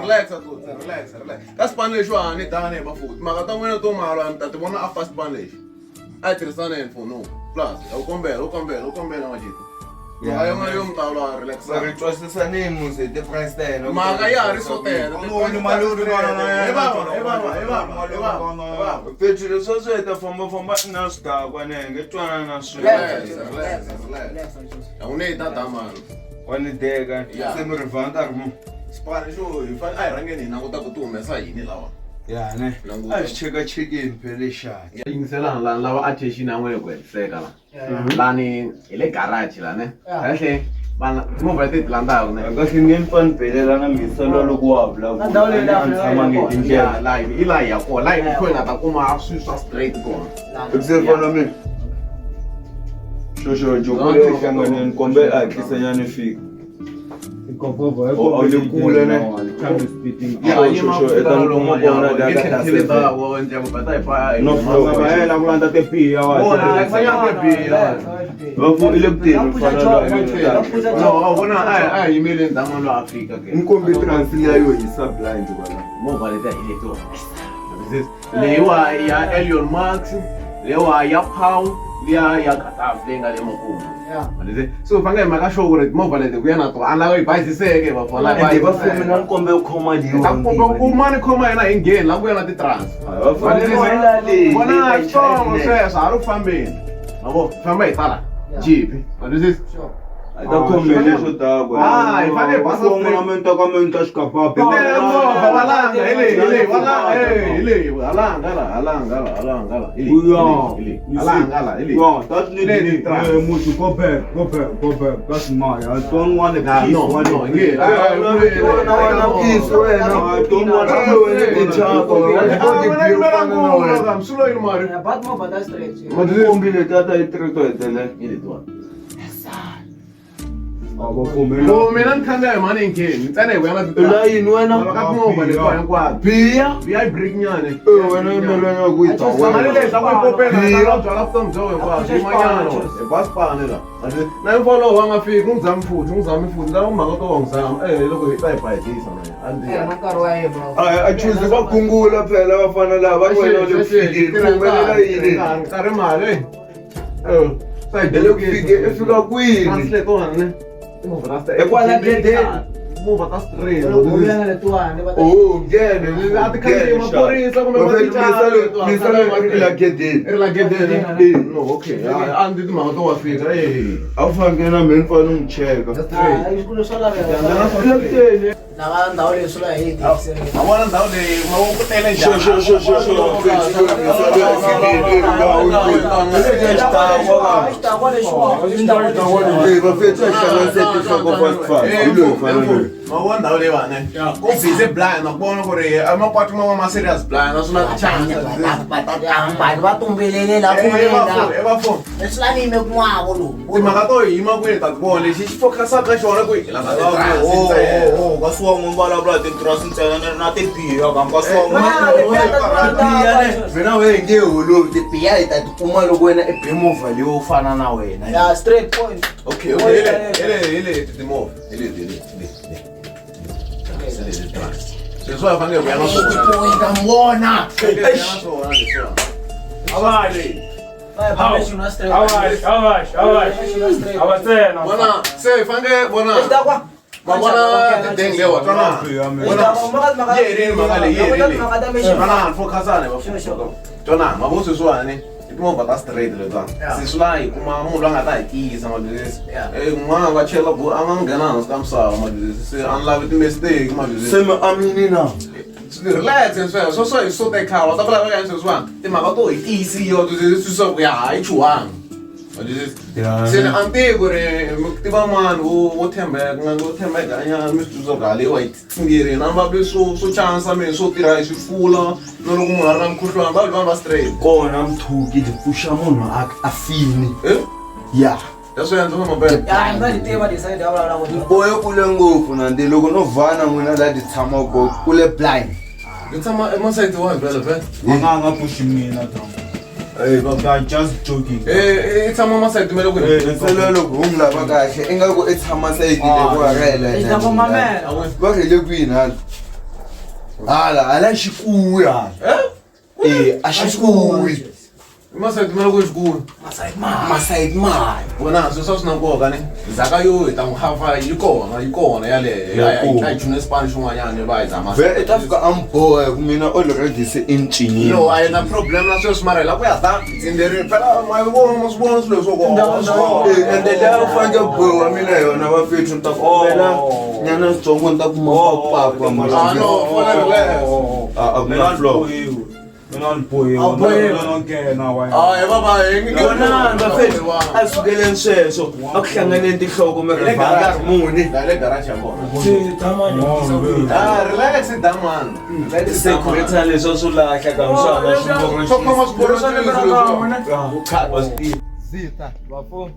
H: Relax, relax, relax. Ka sipani lexiwa ni dana hi bafuti. Maka ta n'wina to malwa mi ta ti vona after sipani lexi. A hi tirhisaneni for no. Plus, u kombela, u kombela, u kombela majita. Mhaka yin'wana yo mutawula relax.
L: Va ri twasisaneni musi hi ti-price ta yena.
H: Mhaka ya ha ri so tele.
L: Mfethu leswi swi heta fambafamba na swidakwa ne nge twana na swilo.
H: Relax, relax. A wu ne tata mani.
L: Wa ni deka.
H: Yeah.
L: Se mi ri vhanga nkarhi muni?
H: Sipani xo hi fanele a hi rhangeni hi languta ku ti humesa yini lawa.
L: Ya ne.
H: Languta.
L: A xi chekachekeni phela lexani.
H: Yingiselani lani lava attention ya n'wina ku hetiseka la. Lani hi le garage la ne. Kahle vana timovha leti ti landzaka ne.
L: Kahle nge ni pfa ni belela na misalo loko wa ha vulavula. A ni tshamangi hi tindlela.
H: La i la hi ya kona la hi kho hi nga ta kuma swilo swa straight kona.
L: Se fana mina. Xoxo joko leyi hlanganeni kombe a hatlisanyana ni fika. A wu le kule ne? Xoxo i ta ni kuma kona la ka No
C: Vayela ku landza tibiya wa.
L: Va i le ku teni mfana
H: No, vona a hi yimeleni dan'wana lowa Afrika ke.
L: Ni kombe trans liya yo hisa blind kwala.
H: Movha letiya hi letiwa. Leyiwa ya Elon Musk, leyiwa ya Paul, liya ya Gaddafi leyi nga le makumu. So fanele hi maka sure ku ri timovha leti ku ya na tona a lava yi bayiziseke vafana.
L: Ende va fumi na nkombe ku khoma leyiwa.
H: Kuma ni khoma yena hi ngheni la ku ya na ti-trans.
L: Va fanele va leyi.
H: Vona switsongo sweswo a ri ku fambeni. Mavo famba hi tala. Jeep. Twisisa?
L: A ta khomele swo dakwa.
A: Ah, hi fanele hi basa
F: na menta ka menta xikapapa.
A: Titele movha valanga hi leyi hi leyi valanga hi leyi halanga la halanga la halanga la hi leyi hi leyi halanga la hi leyi.
F: Yeah, that need Musu, go back, go back, go back. That's my. I don't want a
A: Nah,
F: kiss.
A: no, no, yeah.
F: I don't want
A: a
M: But movha ta straight.
L: Kombile tata i three to hetelela.
A: Hi letiwani. Ku mina ni khandziya hi mani nkheni ntsena hi vuya na
L: U la yini wena?
A: Ka timovha letiwa hinkwato.
L: Biya?
A: Biya yi break nyana.
L: Eh, wena yimelana ku yi ta wena.
A: Mali leyi swa ku yi popela
L: Biya.
A: ta byala vutomi bya wena hinkwabyo yimanyana hi basipane la. Na yi folo wa nga fiki n'wi zami futhi n'wi zami futhi ndza mhaka to wa n'wi zama eh loko hi ta hi bayizisa na yena. A ndzi
M: Eh, na nkarhi wa yena bro.
L: A choose va gungula phela vafana lava va ri wena u le ku fikeni. Ku humelela yini?
A: Nkarhi mali. Eh.
L: Hi le ku fikeni, i fika kwini?
A: Translate wona ne. Timovha ta
L: Hi kwala gedeni.
A: Movha ta straight.
M: Vuyana letiwani va ta
L: Oh, nghene.
A: A ti khandziyi maphorisa kumbe mathicara
L: Misa ri la gedeni.
A: Ri la gedeni.
L: Eh.
A: No, okay. A ndzi timhaka to wa fika. Eh.
L: A wu fanele na mina ni fanele ni n'wi cheka.
M: Ah, xikolo swa laveka.
L: Kapteni.
M: Lava ndhawu leyi swi la hi tikisele.
A: A vona ndhawu leyi mavoko tele
L: Xo xo xo xo xo.
M: Xidakwa lexiwani.
L: Eh, vafethu a hlanganise tinhloko fast fast. Hi loyi fana loyi.
A: Ma vona ndhawu leyi vane. Ku busy blind na ku vona ku ri amapatu man'wana ma serious blind na swi na ti-chance.
I: Vanhu va tumbelele la
A: Eh,
I: kule
A: va foni.
I: Leswi la ni yime kun'wavo lowu.
A: Timhaka to hi yima kwini ta ti vona lexi xi focusaka xona ku hi lava ti-trans ntsena.
F: Kasi wa n'wi vulavula ti-trans ntsena na tibiya ka kasi wa
L: Tibiya mina we nge holovi tibiya hi ta tikuma loko wena i be movha leyo wo fana na wena.
M: Yeah, straight point.
A: Okay, okay, hi le hi le timovha. Hi le hi le hi le. Hi le ti-trans. Leswi va fanele ku ya na swona.
I: Point amona.
A: Swona leswiwani.
G: Abashi. Abashi, abashi, abashi. Abatsena.
A: Vona, se hi fanele vona. Ma vona tideng lewa twana. Vona. Yi herini mhaka leyi, yi herini. Twana, focusani va Twana, ma vo sweswiwani i timovha ta straight letiwani. Se swi la hi kuma munhu loyi a nga ta hi tiyisa mabizisi. Eh, un'wana a nga chela a nga nghena hansi ka misava mabizisi. Se a ni lavi ti-mistake mabizisi.
L: Se mi amini na?
A: Relax sweswo sweswo hi swo tekhala ta ku laveka yini sweswiwani timhaka to hi tiyisiwa swi ku ya hayi chuhanga se ni a ni tivi ku ri mi tiva mani wo tshembeka nga wo tshembeka nyana mi swi twisisa ku haleyi yi tsingerini a ni vulavuli swo chansa mina swo tirha hi swifula na loko munhu a ri na mukhuhlwani va vanhu va straight
L: Kona mthuki ti pfuxa munhu a fini. Ya.
A: Ya swi endla swa mampela.
M: Ya, nga ni tiva decide ya vulavula ku.
L: Boye kule ngopfu na ndi loko no vana n'wina la ti tshama ko kule blind.
A: Ni tshama emasayiti wa vhele vhele.
F: A nga pushi mina dog.
L: Eh,
F: I'm just joking.
A: Eh, i tshama masayiti ma le kwini?
L: Nsele loko u n'wi lava kahle ingaku i tshama sayiti le ku hakela.
M: Hi ta ku mamela.
L: Va ri le kwini hala? Hala, hala xikuwi hala. Eh, a xikuwi.
A: Masayiti ma le kwini xikuwi?
L: Masayiti mani.
A: Vona sweswo swi na nkoka ne ndzhaka yo hi ta n'wi hafa yi kona yaleyo a hi chune xipano xin'wanyana va hi zama
L: Vhe i ta fika a mi boha hi ku mina already se i ncinyile.
A: No, a yi na problem na sweswi mara hi lava ku ya ta tsindzeri phela ma vona ma swi vona swilo swo ko
L: Eh, ende leyi u faneke bohiwa mina yona vafethu ni ta kumela nyana switsongo ni ta kuma papapa.
A: Ah, no, fona relax.
L: A ku na flow.
F: Mina ni bohiwa. Mina no nghena wa.
A: Ah, hi baba hi nge
L: Vonani vafethu a sukeleni sweswo a ku hlanganeni tinhloko mi ri nkarhi muni.
A: La le garage ya kona. Ah, relax daman.
L: Se khoretsana leswi swo lahla ka misava
A: Swo khoma swiporo swi
E: Zita vafo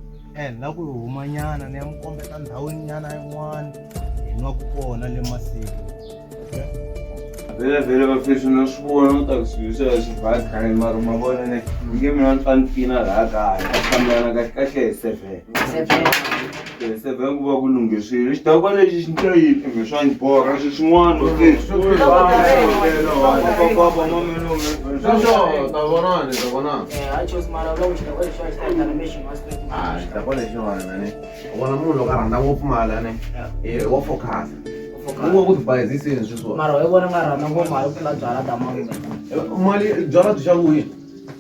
E: la ku huma nyana ni ya mi kombeta ndhawu nyana yin'wana hi nwaku kona le masiku.
L: Vele vele vafethu na swi vona u ta ku swilo swa swi vakhani mara ma vona ne ni nge mina ni ni pfina laha kaya a fambelana kahle kahle hi seven. Hi seven ku va ku lunghe swilo xidakwa lexi xi ndla yini kumbe swa ni borha swi swin'wana
A: Sweswo ta vonani ta vonani.
M: Eh, a chose mara vula ku xidakwa lexiwa xi ta endla na mexi wa straight.
A: Ah, xidakwa lexiwani ne. U vona munhu loko a rhandza ngopfu mali ne. Eh, wa focus. U nga ku tibayiziseni sweswiwani.
M: Mara hi vona nga rhandza ngopfu mali ku tlula byala damani.
A: Mali byala byi xaviwile.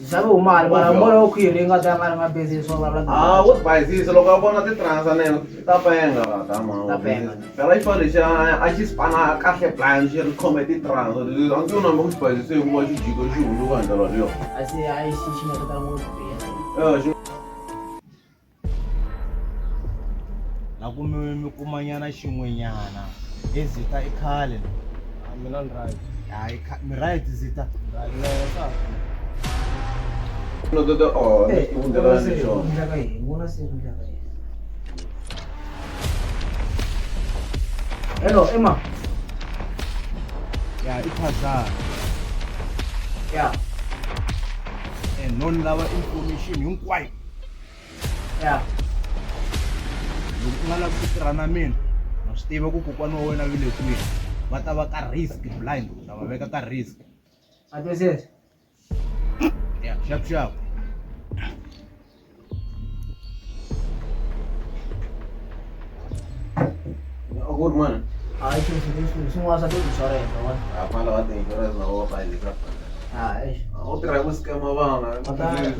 M: Xave hu mali mara mbona wo khwiri yi nga ta nga ri nga busy swo vulavula.
A: Ah, wo bayizisa loko a vona ti-trans na yena ta penga va ma.
M: Ta penga.
A: Phela xifana lexi a xi spana kahle blind xi ri khome ti-trans. A ndzi namba ku xi bayizise hikuva xi jika xi hundzuka hi ndlela leyo.
M: A se a xi xi nga ta ngopfu.
A: Eh, xi
E: La ku mi mi kumanyana xin'wenyana he zita i khale
K: mina ni right
E: hayi mi right zita
A: no to to oh, ndlela lexo.
M: Hello, Emma.
E: Ya i phazana.
M: Ya.
E: No ni lava information hinkwayo.
M: Ya.
E: Loko u nga lavi ku tirha na mina, na swi tiva ku kokwana wa wena va le kwihi. Va ta va ka risk blind, u ta va veka ka risk.
M: A twisisa.
E: Ya, xap xap.
A: A ku ri mani?
M: Hayi sweswi swin'wana swa ti-insurance wa.
A: A fana va ti-insurance na va bayizisa.
M: Hayi.
A: U tirha hi ku scam-a vana.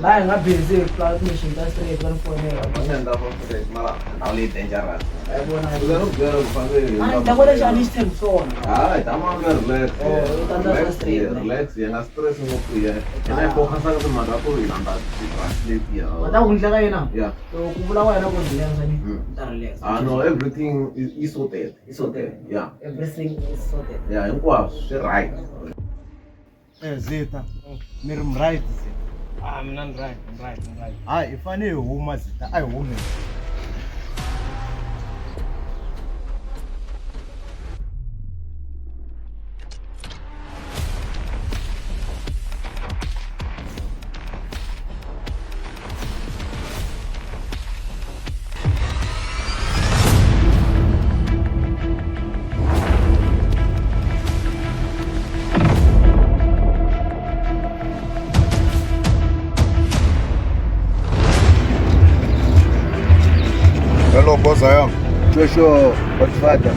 M: Laha hi nga busy hi pfula timachine ta straight va ni fonela.
A: Va endla va straight mara ndhawu leyi dangerous.
M: A yi vona.
A: U ku byela ku fanele
M: A ni ta vona lexi a ni xi tshembi swona.
A: Hayi, tama nga relax.
M: Oh, u ta endla swa straight.
A: Relax, ya nga stress ngopfu ya. Hina hi focus ka timhaka to hi landza ti-translate ya.
M: Va ta ku ndlela ka yena.
A: Yeah.
M: Loko ku vula wena ku relax ni ta relax.
A: Ah no, everything is sorted.
M: Is sorted.
A: Yeah.
M: Everything is sorted.
A: Yeah, hinkwaswo swi right.
E: Eh Zita, mi ri right Zita.
K: Ah, mina ni right, ni right, ni right.
E: Hayi, hi fanele hi huma Zita, a hi humeni.
F: Hello, boss I am.
L: Joshua, Godfather.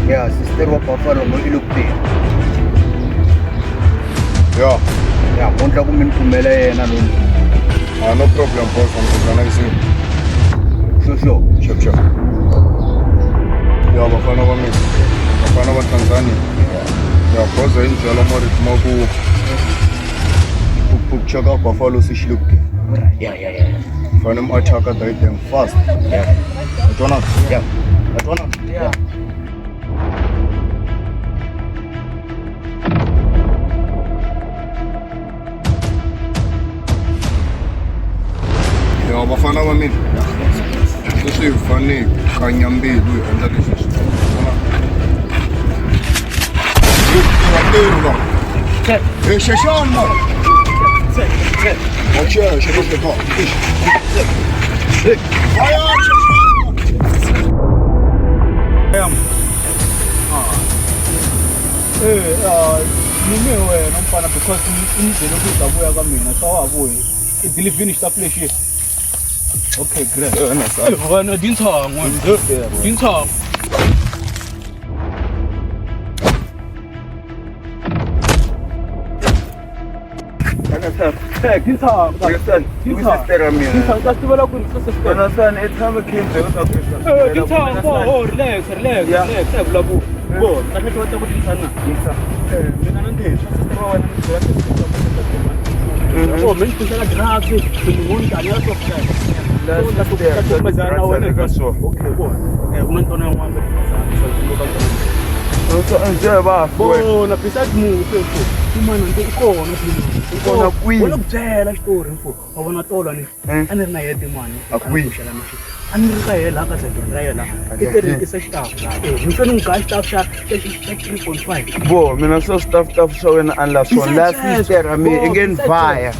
L: Yeah, sister wa Buffalo mo i le kuteni.
F: Yeah.
L: Yeah, mondla ku mi ni kumela yena loyi.
F: Ah, no problem, boss. I'm organizing.
L: Sure, sure.
F: Sure, sure. Yeah, vafana va mina. Vafana va Tanzania. Yeah, boss hi ni byela marito ma ku ku cheka Buffalo se xi le kuteni.
L: Yeah, yeah, yeah.
F: Fanele mi attack that thing fast.
L: Yeah.
F: Ma twana?
L: Yeah.
F: Ma twana?
L: Yeah.
F: Ya vafana va mina. Sweswi hi fanele hi kanya mbilu hi endla leswi hi swi lavaka. Hey, Sheshan, man. Watch out, Sheshan. Hey, fire, Sheshan.
G: Eh, ni me wena mfana because i byele ku u ta vuya ka mina swa wa ha vuyi. I believe-ini xitafu lexi. Okay, great. Wena dintshang wena. Dintshang.
K: Bona besides mufi mfo umana nto ikona
L: Ikona kwihi?
K: Wona ku byela xitori mfo wa vona tolo ni a ni ri na yena mani
L: Akwihi?
K: a ni ri ka yena ka tlhelo ra yena i tirhisa xitafu ni fanele ni gaya xitafu xa xa 3.5
L: Bo, mina swo staff staff swa wena a ni la swona. La sister a mi i nge ni vaya.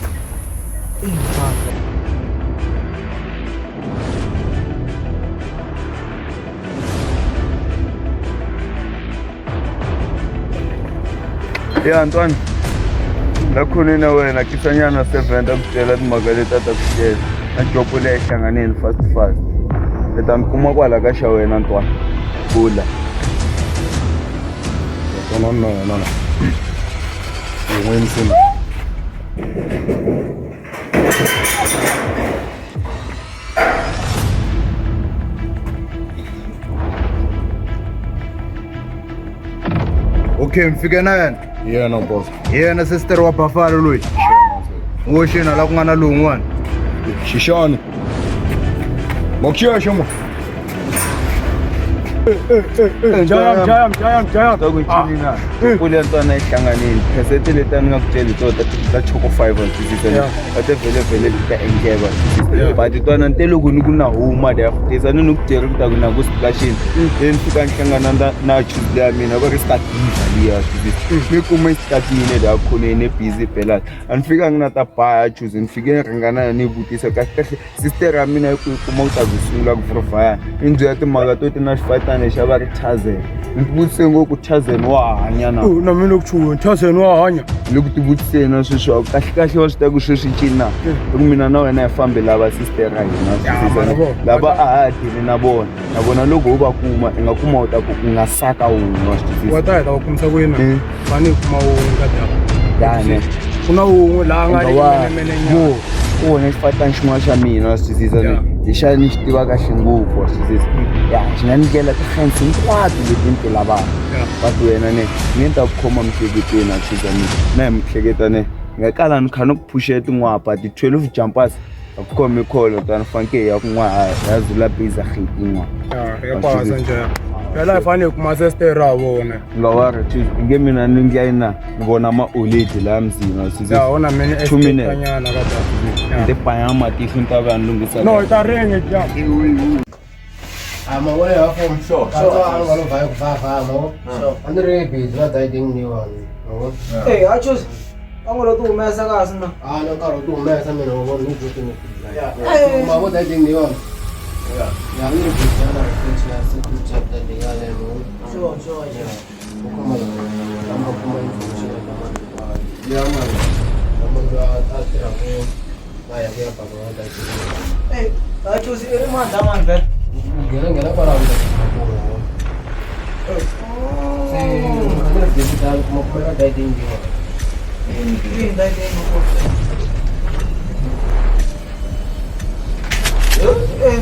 L: Ya Antoine, la khoneni na wena kisanyana 7 ta ku byela timhaka leti a ta ku byela. Na jopo leyi hlanganeni fast fast. I ta mi kuma kwala ka xa wena Antoine. Bula.
D: Twana na yena la. Yin'we ntsena.
E: Okay, mfike na yena.
D: Yena boss.
E: Yena sister wa Buffalo loyi. Woxina la ku nga na lowun'wana.
F: Xixani. Makuxexo mo.
G: Jayam, jayam, jayam, jayam.
L: Ta ku cini na kule ntwana yi hlanganile phesente leti a ni nga ku byeli to ta choko 5 wa twisisa va te vhele vhele ti ta endleka but twana nte loko ni ku na huma leya tisa ni ni ku byeri ku ta ku na ku splashini then ni fika ni hlangana na chuzi ya mina va ri statiza liya twisisa mi kuma yi statile leya khoneni busy phela a ni fika ni na ta baya chuzi ni fike ni ringana ni vutisa kahle kahle sister ya mina yi ku yi kuma ku ta ku sungula ku provide i ndzi ya timhaka to ti na xifatana xa va ri chazen ni tivutiseni ngo ku chazen wa hanya na
G: na mina ku chuha chazen wa hanya
L: ni ku tivutiseni na sweswi wa kahle kahle wa swi tiva ku sweswi cina i ku mina na wena hi fambe lava sister ya hina lava a ha dili na vona na vona loko wo va kuma i nga kuma u ta ku u nga saka wun'we wa swi twisisa
G: wa ta hi ta va kumisa ku yini fane hi kuma wun'we ka
L: data
G: ku na wun'we laha nga ri menemenenyana
L: ku vona xifatana xin'wana xa mina wa swi twisisa hi xa ni xi tiva kahle ngopfu wa swi twisisa ya xi nga ni ndlela ti-hands hinkwato leti ni ti lavaka but wena ne ni nge ni ta ku khoma miehleketweni a chuza mina na hi miehleketa ne ni nga kala ni kha ni ku phuxela tin'wapa ti-12 jumpers a ku khomi kholo tani fanke hi ya kun'wa ya zula biza xiti n'wa
G: ya pasa njhe phela hi fanele hi kuma sesitera ha vona
L: nga wa ri choose nge mina ni ndla yina ni vona maoledi laya mzini
G: ya ona mini
L: 2 minutes
G: nyana ka data
L: ni paya matihlo ni ta va ni lunghisa
G: no ta ringe ja
O: Ah, ma vona ya form sure. Sure. Sure. Vana va ku va va mo. Sure. A ni ri busy va dieting ni one.
M: Hey, a choose. A ngo lo ti humesa kahle na.
O: Ah, no nkarhi wo ti humesa mina wa vona ni joke ni. Yeah. Ma vo dieting ni one. Yeah. Ya ni ri busy na research ya secret chapter leyi ya le mo.
M: Sure, sure, sure.
O: Ku kuma lama kuma information ya mani. Ya mani. Lama a tirha ku va ya ku ya baka va dieting.
M: Hey, a choose i ri mani mani vhele.
O: Nghena nghena kwalaho mi ta kuma. Se a ni ri busy tani kuma kumeka dieting ni one.
M: Yini dieting ko? Eh.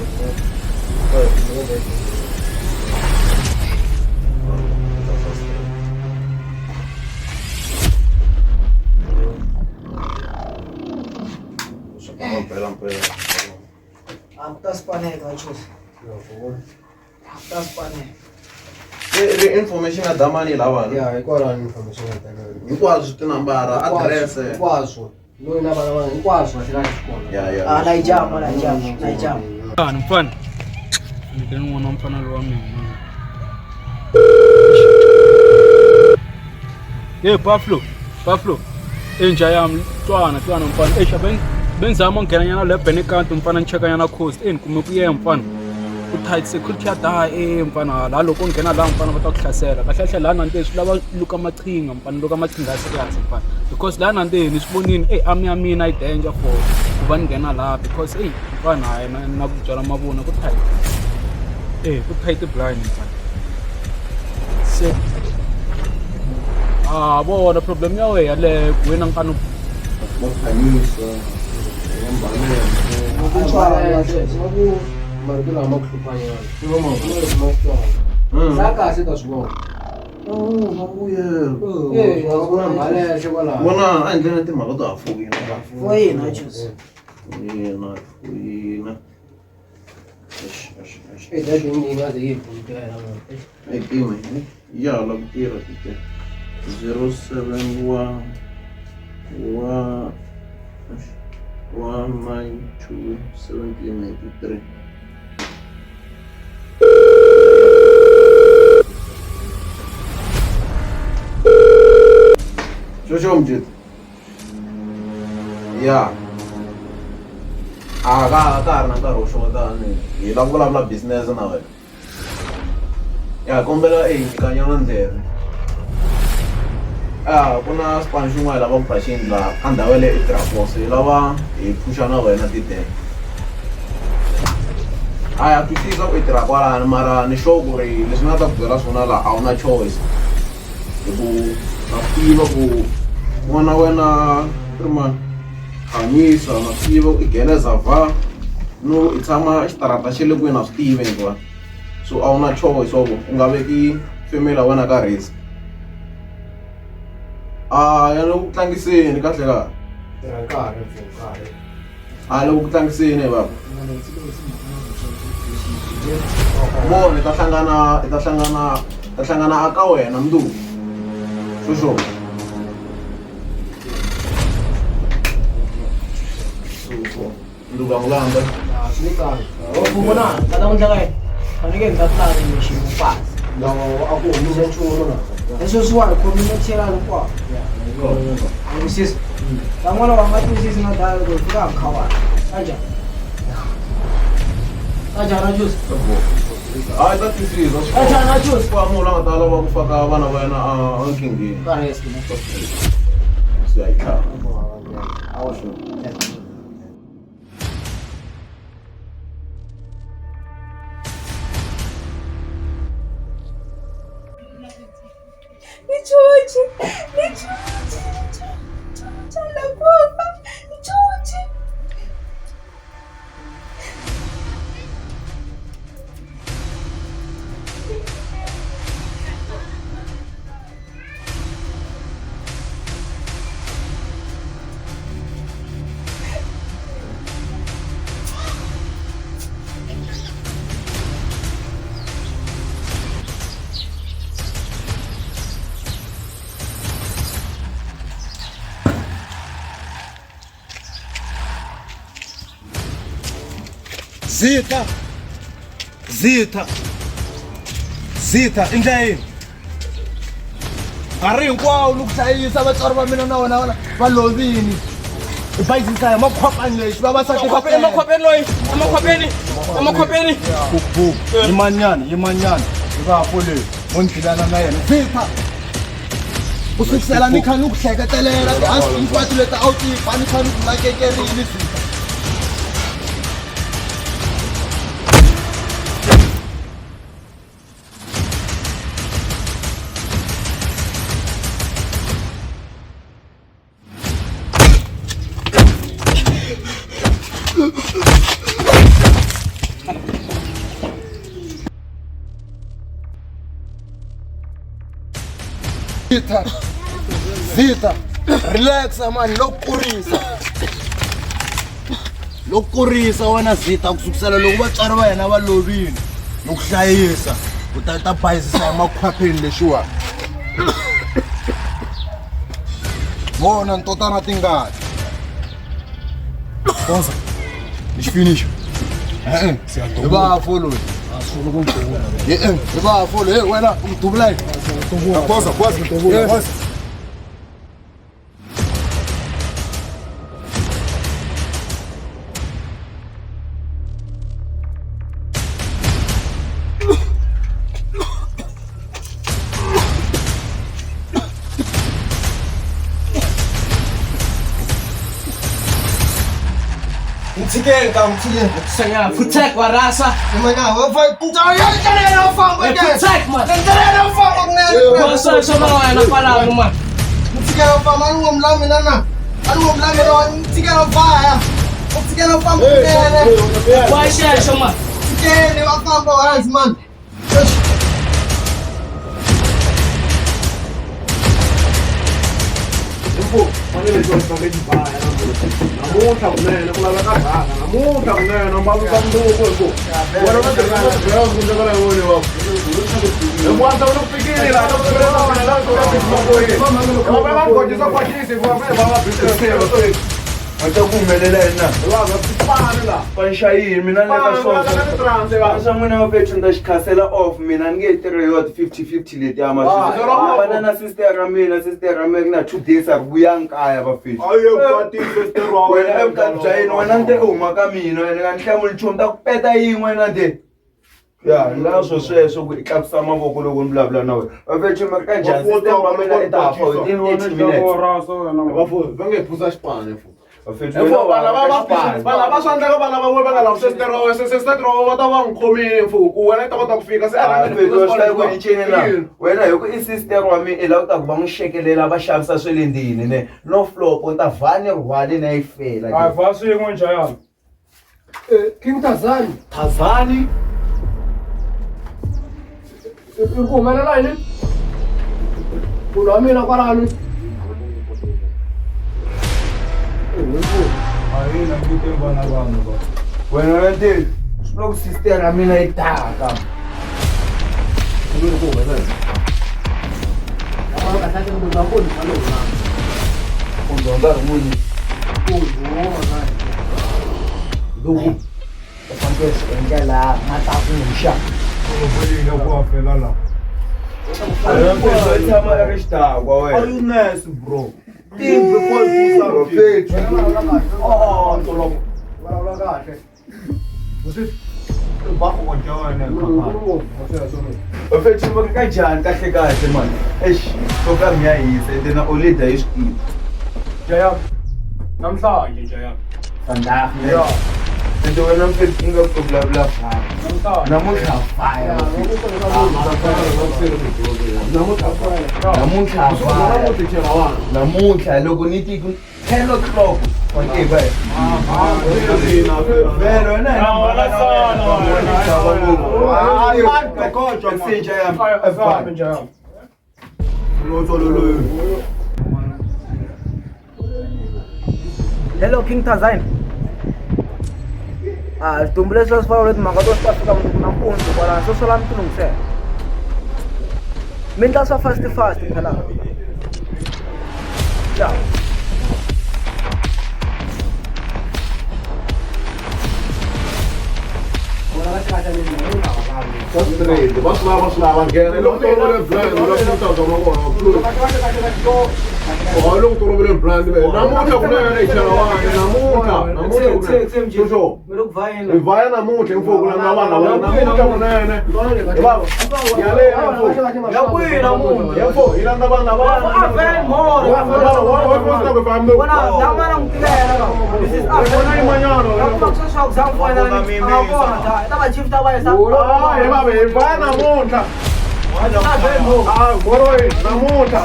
M: A ku ta spaneka a choose. A ku ta spaneka.
A: Ri information ya damani lawani
O: Ya, hikwalaho information ya damani.
A: Hinkwaswo tinambara adirese
O: Hinkwaswo. Loyi na vana va hinkwaswo kahle kahle swi kona.
A: Ya, ya.
M: Ah, la yi jama, la yi jama, la yi jama.
G: Mfana, mfana. Ni n'wana mfana lowa mina. Hey Buffalo, Buffalo. Inja yami twana twana mfana. Eish ben benzama ngena nyana le Benekanto mfana ni nyana coast. Eh nikume ku ye mfana. Ku tight security ya da eh mfana la loko nghena la mfana va ta ku hlasela. Kahle kahle la nante swi lava luka maqhinga mfana luka maqhinga ya serious mfana. Because la nante ni swi vonini eh ami ya mina yi danger for ku va ni nghena la because eh mfana hayi na ku byala mavona ku tight. Eh ku tight blind mfana. Se ah vona problem ya wena yaleyo ku wena nkani
O: Marito lama ku hlupha nyana. Sa kahle ta swi vona. Eh, ku na mbalele kwalaho.
A: Vona a endleni timhaka to ha foyina.
M: Foyina a choose.
A: Foyina, foyina.
O: Eh, dieting ni nga ze yi pfuna mani.
A: Ei, time ya la ku tirha tite 071 1 192 1793. Xoxo mjit. Ya. A ka ka ha ri na nkarhi wo xota ni hi lava ku vulavula business na wena. Ya kombela e nyikanyana ndleve. A ku na xipano xin'wana hi lava ku ta xi endla ka ndhawu ya le eTrapos hi lava hi phusha na wena tidenge. A ya twisisa ku i tirha kwalano mara ni sure ku ri leswi ni nga ta ku byela swona laha a wu na choice. Hi ku na swi tiva ku n'wana wena ri mani
H: Khanyisa na swi tiva ku i gheleza va no i tshama xitarata xa le kwini na swi tiva hinkwayo so a wu na choice wa ku u nga veki family ya wena ka risk a ya le ku tlangiseni kahle kahle
O: Tirha nkarhi mfo nkarhi.
H: A le ku tlangiseni baba vona hi ta hlangana hi ta hlangana ta hlangana a ka wena mundzuku xo xo mundzuku a n'wi landza
M: Vona, ta ta ku ndlela yini? Fanekele ni ta tlanga ni xiyimo pasi. A ku humisa nchumu na. Leswi swiwani khomile tlhela hinkwako. Twisisa. Van'wana va nga twisisi na dala loko hi fika hi khawana. Kanjhani? Kanjhani na juice?
H: Hayi ta twisisa.
M: Kanjhani na juice?
H: Ku munhu la nga ta lava ku faka vana va yena a nkingheni.
M: Ka rest ne.
H: Se a yi tlhava.
J: Nichuchi, nichuchi, nichuchi, nakufa, nichuchi.
E: Zitha Zitha Zitha i ndlela yini nkarhi hinkwawo ni ku hlayisa vatswari va mina na wena vona va lovini i bayizisa hi makhwapani lexi vavasati va tele.
B: Emakhwapeni loyi emakhwapeni emakhwapeni
E: Bubu yimanyana yimanyana hi va fole mo ni tlilana na yena Zitha ku sukusela ni kha ni ku hleketelela tihansi hinkwato leti a wu ti ba ni kha ni ku nakekerini Zitha. Zitha Zitha relax mani lo kurisa lo kurisa wena Zitha ku sukusela loko vatswari va yena va lovile ni ku hlayisa u ta ta bayizisa hi makhwapheni lexiwani vona ntotana tingati Koza ni xifinish e-e hi va folo e-e hi va folo he wena u duvula yini Koza koza koza.
O: Mtshikeni ka mtshikeni.
B: Sanyana protect wa rasa. Protect man. Bosa soma wena kwalano man.
O: Mtshikela famba ni ngomla mina na. A ni ngomla mina mtshikela faya. Mtshikela famba kunene.
B: Wa xexo man.
O: Mtshikeni va famba hansi man.
C: Namuntlha kunene ku laveka rhanga namuntlha kunene mbavuka mundzuku hi ku wena va tirhisa tibyela ku ndlela ya wena wa hi ku antswa ku fikile laha ka ku tirhisa wena laha ku tirhisa va va khojisa khojisi hikuva va va va bisele
L: Va ta ku humelela yini na?
C: Va va fani la.
L: Panxa yini mina ni le ka
C: Fani,
L: swona.
C: va
L: Swa n'wina va fethu ni ta xi khasela off mina ni nge yi tirhi yo 50-50 leti ya
C: Ah,
L: maswi. Fana na sister ra mina, sister ra mina ku na 2 days a ri vuyanga kaya va fethu.
F: Aye vukati sister wa
L: Wena evukati bya yini wena ni te u huma ka mina wena ka ni hlamuli nchumu ta ku peta yin'we wena nde. Ya ni lava swo sweswo ku i tlakusa mavoko loko ni vulavula na wena. Va fethu mara kanjhani sister wa mina i ta fa within 30 minutes.
H: Va nge phuza xipano fo.
A: Mfo vana va va vana va swi endleka vana van'we va nga lavi sesitero va ta va n'wi khomile mfo ku wena i ta kota ku fika se a rhanga
L: wena hi ku i sister wa mina i lava ku ta ku va n'wi xekelela va xavisa swa le ndlwini ne no flop u ta vhani rhwale na yi fela
G: a va swin'we njhani
O: King Tazani
E: Tazani
O: i ku humelela yini munhu wa mina kwalano
L: ayina mvuteni vana vanhu va wena wena swi vula ku sister ya mina yi taka u nkarhi muni loku u fanekele swi endla laha nga ta ku xa tshama ri xidakwa wena
F: Are you nice, bro? Think before you do something.
O: Oh, tolobo. Vulavula kahle.
L: Mfethu va ka njhani kahle kahle mani eish program ya hisa ende na olida yi swi tiva
G: Jaya namhlanje Jaya
L: vandag ende wena mfethu i nga ku vulavula fire namuntlha fire namuntlha fire namuntlha loko ni ti ku 10 o'clock okay bye vele wena
M: Hello King Tazani. Ah, switumbu leswi a swi fanele timhaka to swi ta fika mundzuku nampundzu kwalano swo sola mi ti lunghisela. Mi endla swa fast fast phela. Ya.
A: Va swi lava va swi lava nghena loko tolovele brand la ku ta zama kona oh loko tolovele brand namuntlha kunene hi chela wani namuntlha namuntlha kunene hi vaya namuntlha mfo ku langa vanhu lava namuntlha kunene hi va ya le mfo
M: ya kwihi namuntlha
A: ya mfo hi landza vanhu lava
M: Wona damana n'wi tivela ka this is ta va chief ta va yisa
A: hi va hi vaya namuntlha ah goroi namuntlha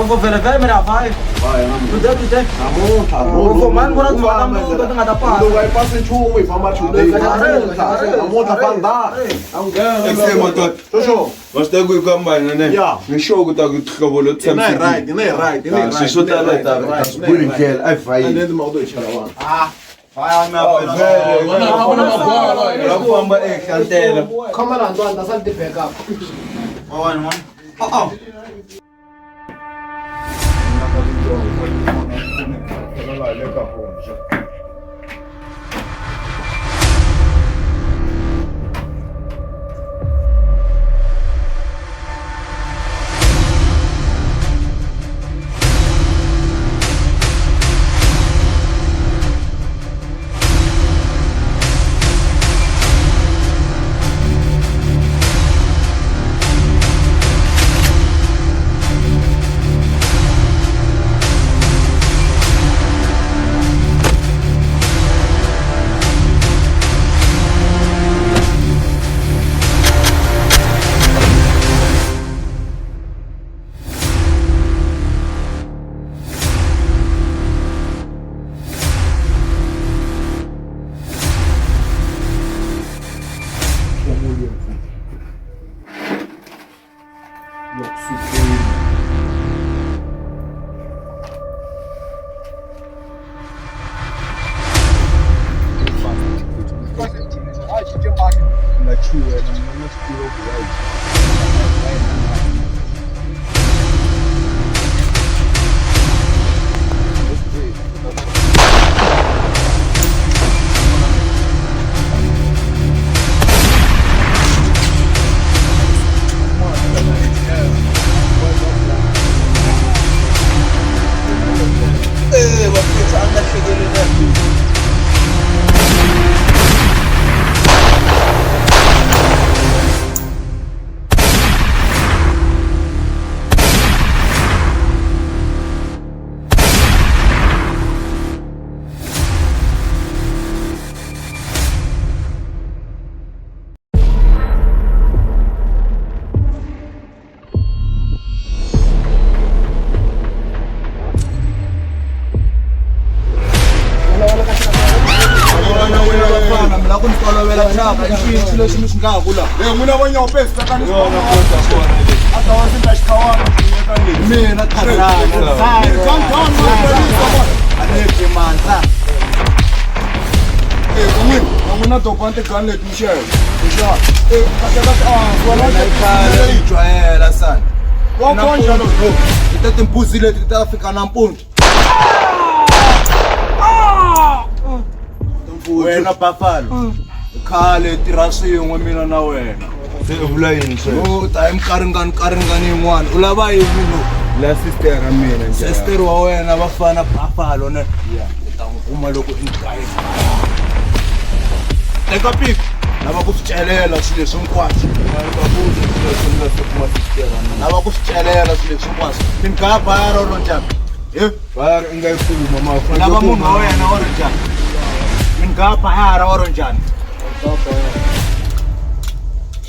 M: Vou vele vele mira vai. Tudo tudo.
A: Namuntlha
M: Vou mani vona timhaka ta ti nga ta pasa.
A: Loko a yi pasi nchumu hi famba today. Namuntlha fanda.
L: Xoxo va swi tiva ku hi ku hambana ne ni sure ku ta ku hlovo lo
A: Ina right, ina right, ina right.
L: Swilo swo tala ta swi buli ndlela a hi fayini.
A: And then timhaka to hi chela vanhu.
L: La ku famba ehenhla ntela.
O: Khoma laha ntwana ta sali ti back up.
F: One, one. Oh, oh.
E: kombela thyaka i swintshi leswi mi swi ndlaku la
F: n'wina va nyawupesi tekani a ta va swi ndla xikhawana
E: mina kharanaanetimandla
F: n'wina n'wina dopa tigani leti mixele
E: jwayela sani ti ta timbuzi leti ti ta fika nampundzu wena buffalo khale tirha swin'we mina na wena
L: se u vula yini sweswo
E: u ta hi minkaringani karingani yin'wana u lava yini no
L: la sister ra mina njhani
E: sister wa wena vafana buffalo ne u ta n'wi kuma loko i ndgayi teka piki lava ku swi celela swilo leswi hinkwaswo lava ku swi celela swilo leswi hinkwaswo mi ni gaya baya roro njhani
L: bayara i nga yi kuma ma
E: lava munhu wa wena oro njhani mi ni gaya bayara oro njhani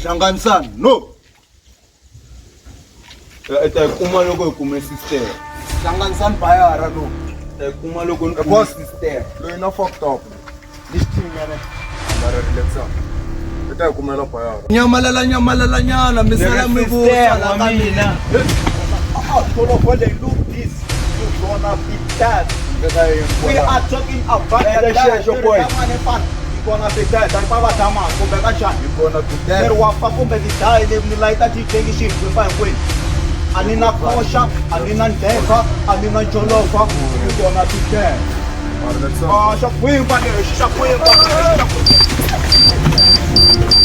E: hlanganisani no
L: i ta yi kuma loko hi kume sister
E: hlanganisani bayara no
L: ta yi kuma loko ni kume sister
F: loyi na fucked up
E: lexitinyana
F: mara relaxa i ta yi kumela bayara
E: nyamalala nyamalala nyana mi sala mi vusa la ka mina
F: We are talking about the death. You gonna be dead. I'm Baba Dama. Kumbe kanjani? You gonna be dead. Leri wa fa kumbe ni die ni layita tijengi xi fa hinkwenu. A ni na koxa, a ni na ndheva, a ni na jolova. You gonna be dead. Ah, xa kwimba lexi, xa kwimba lexi, xa kwimba.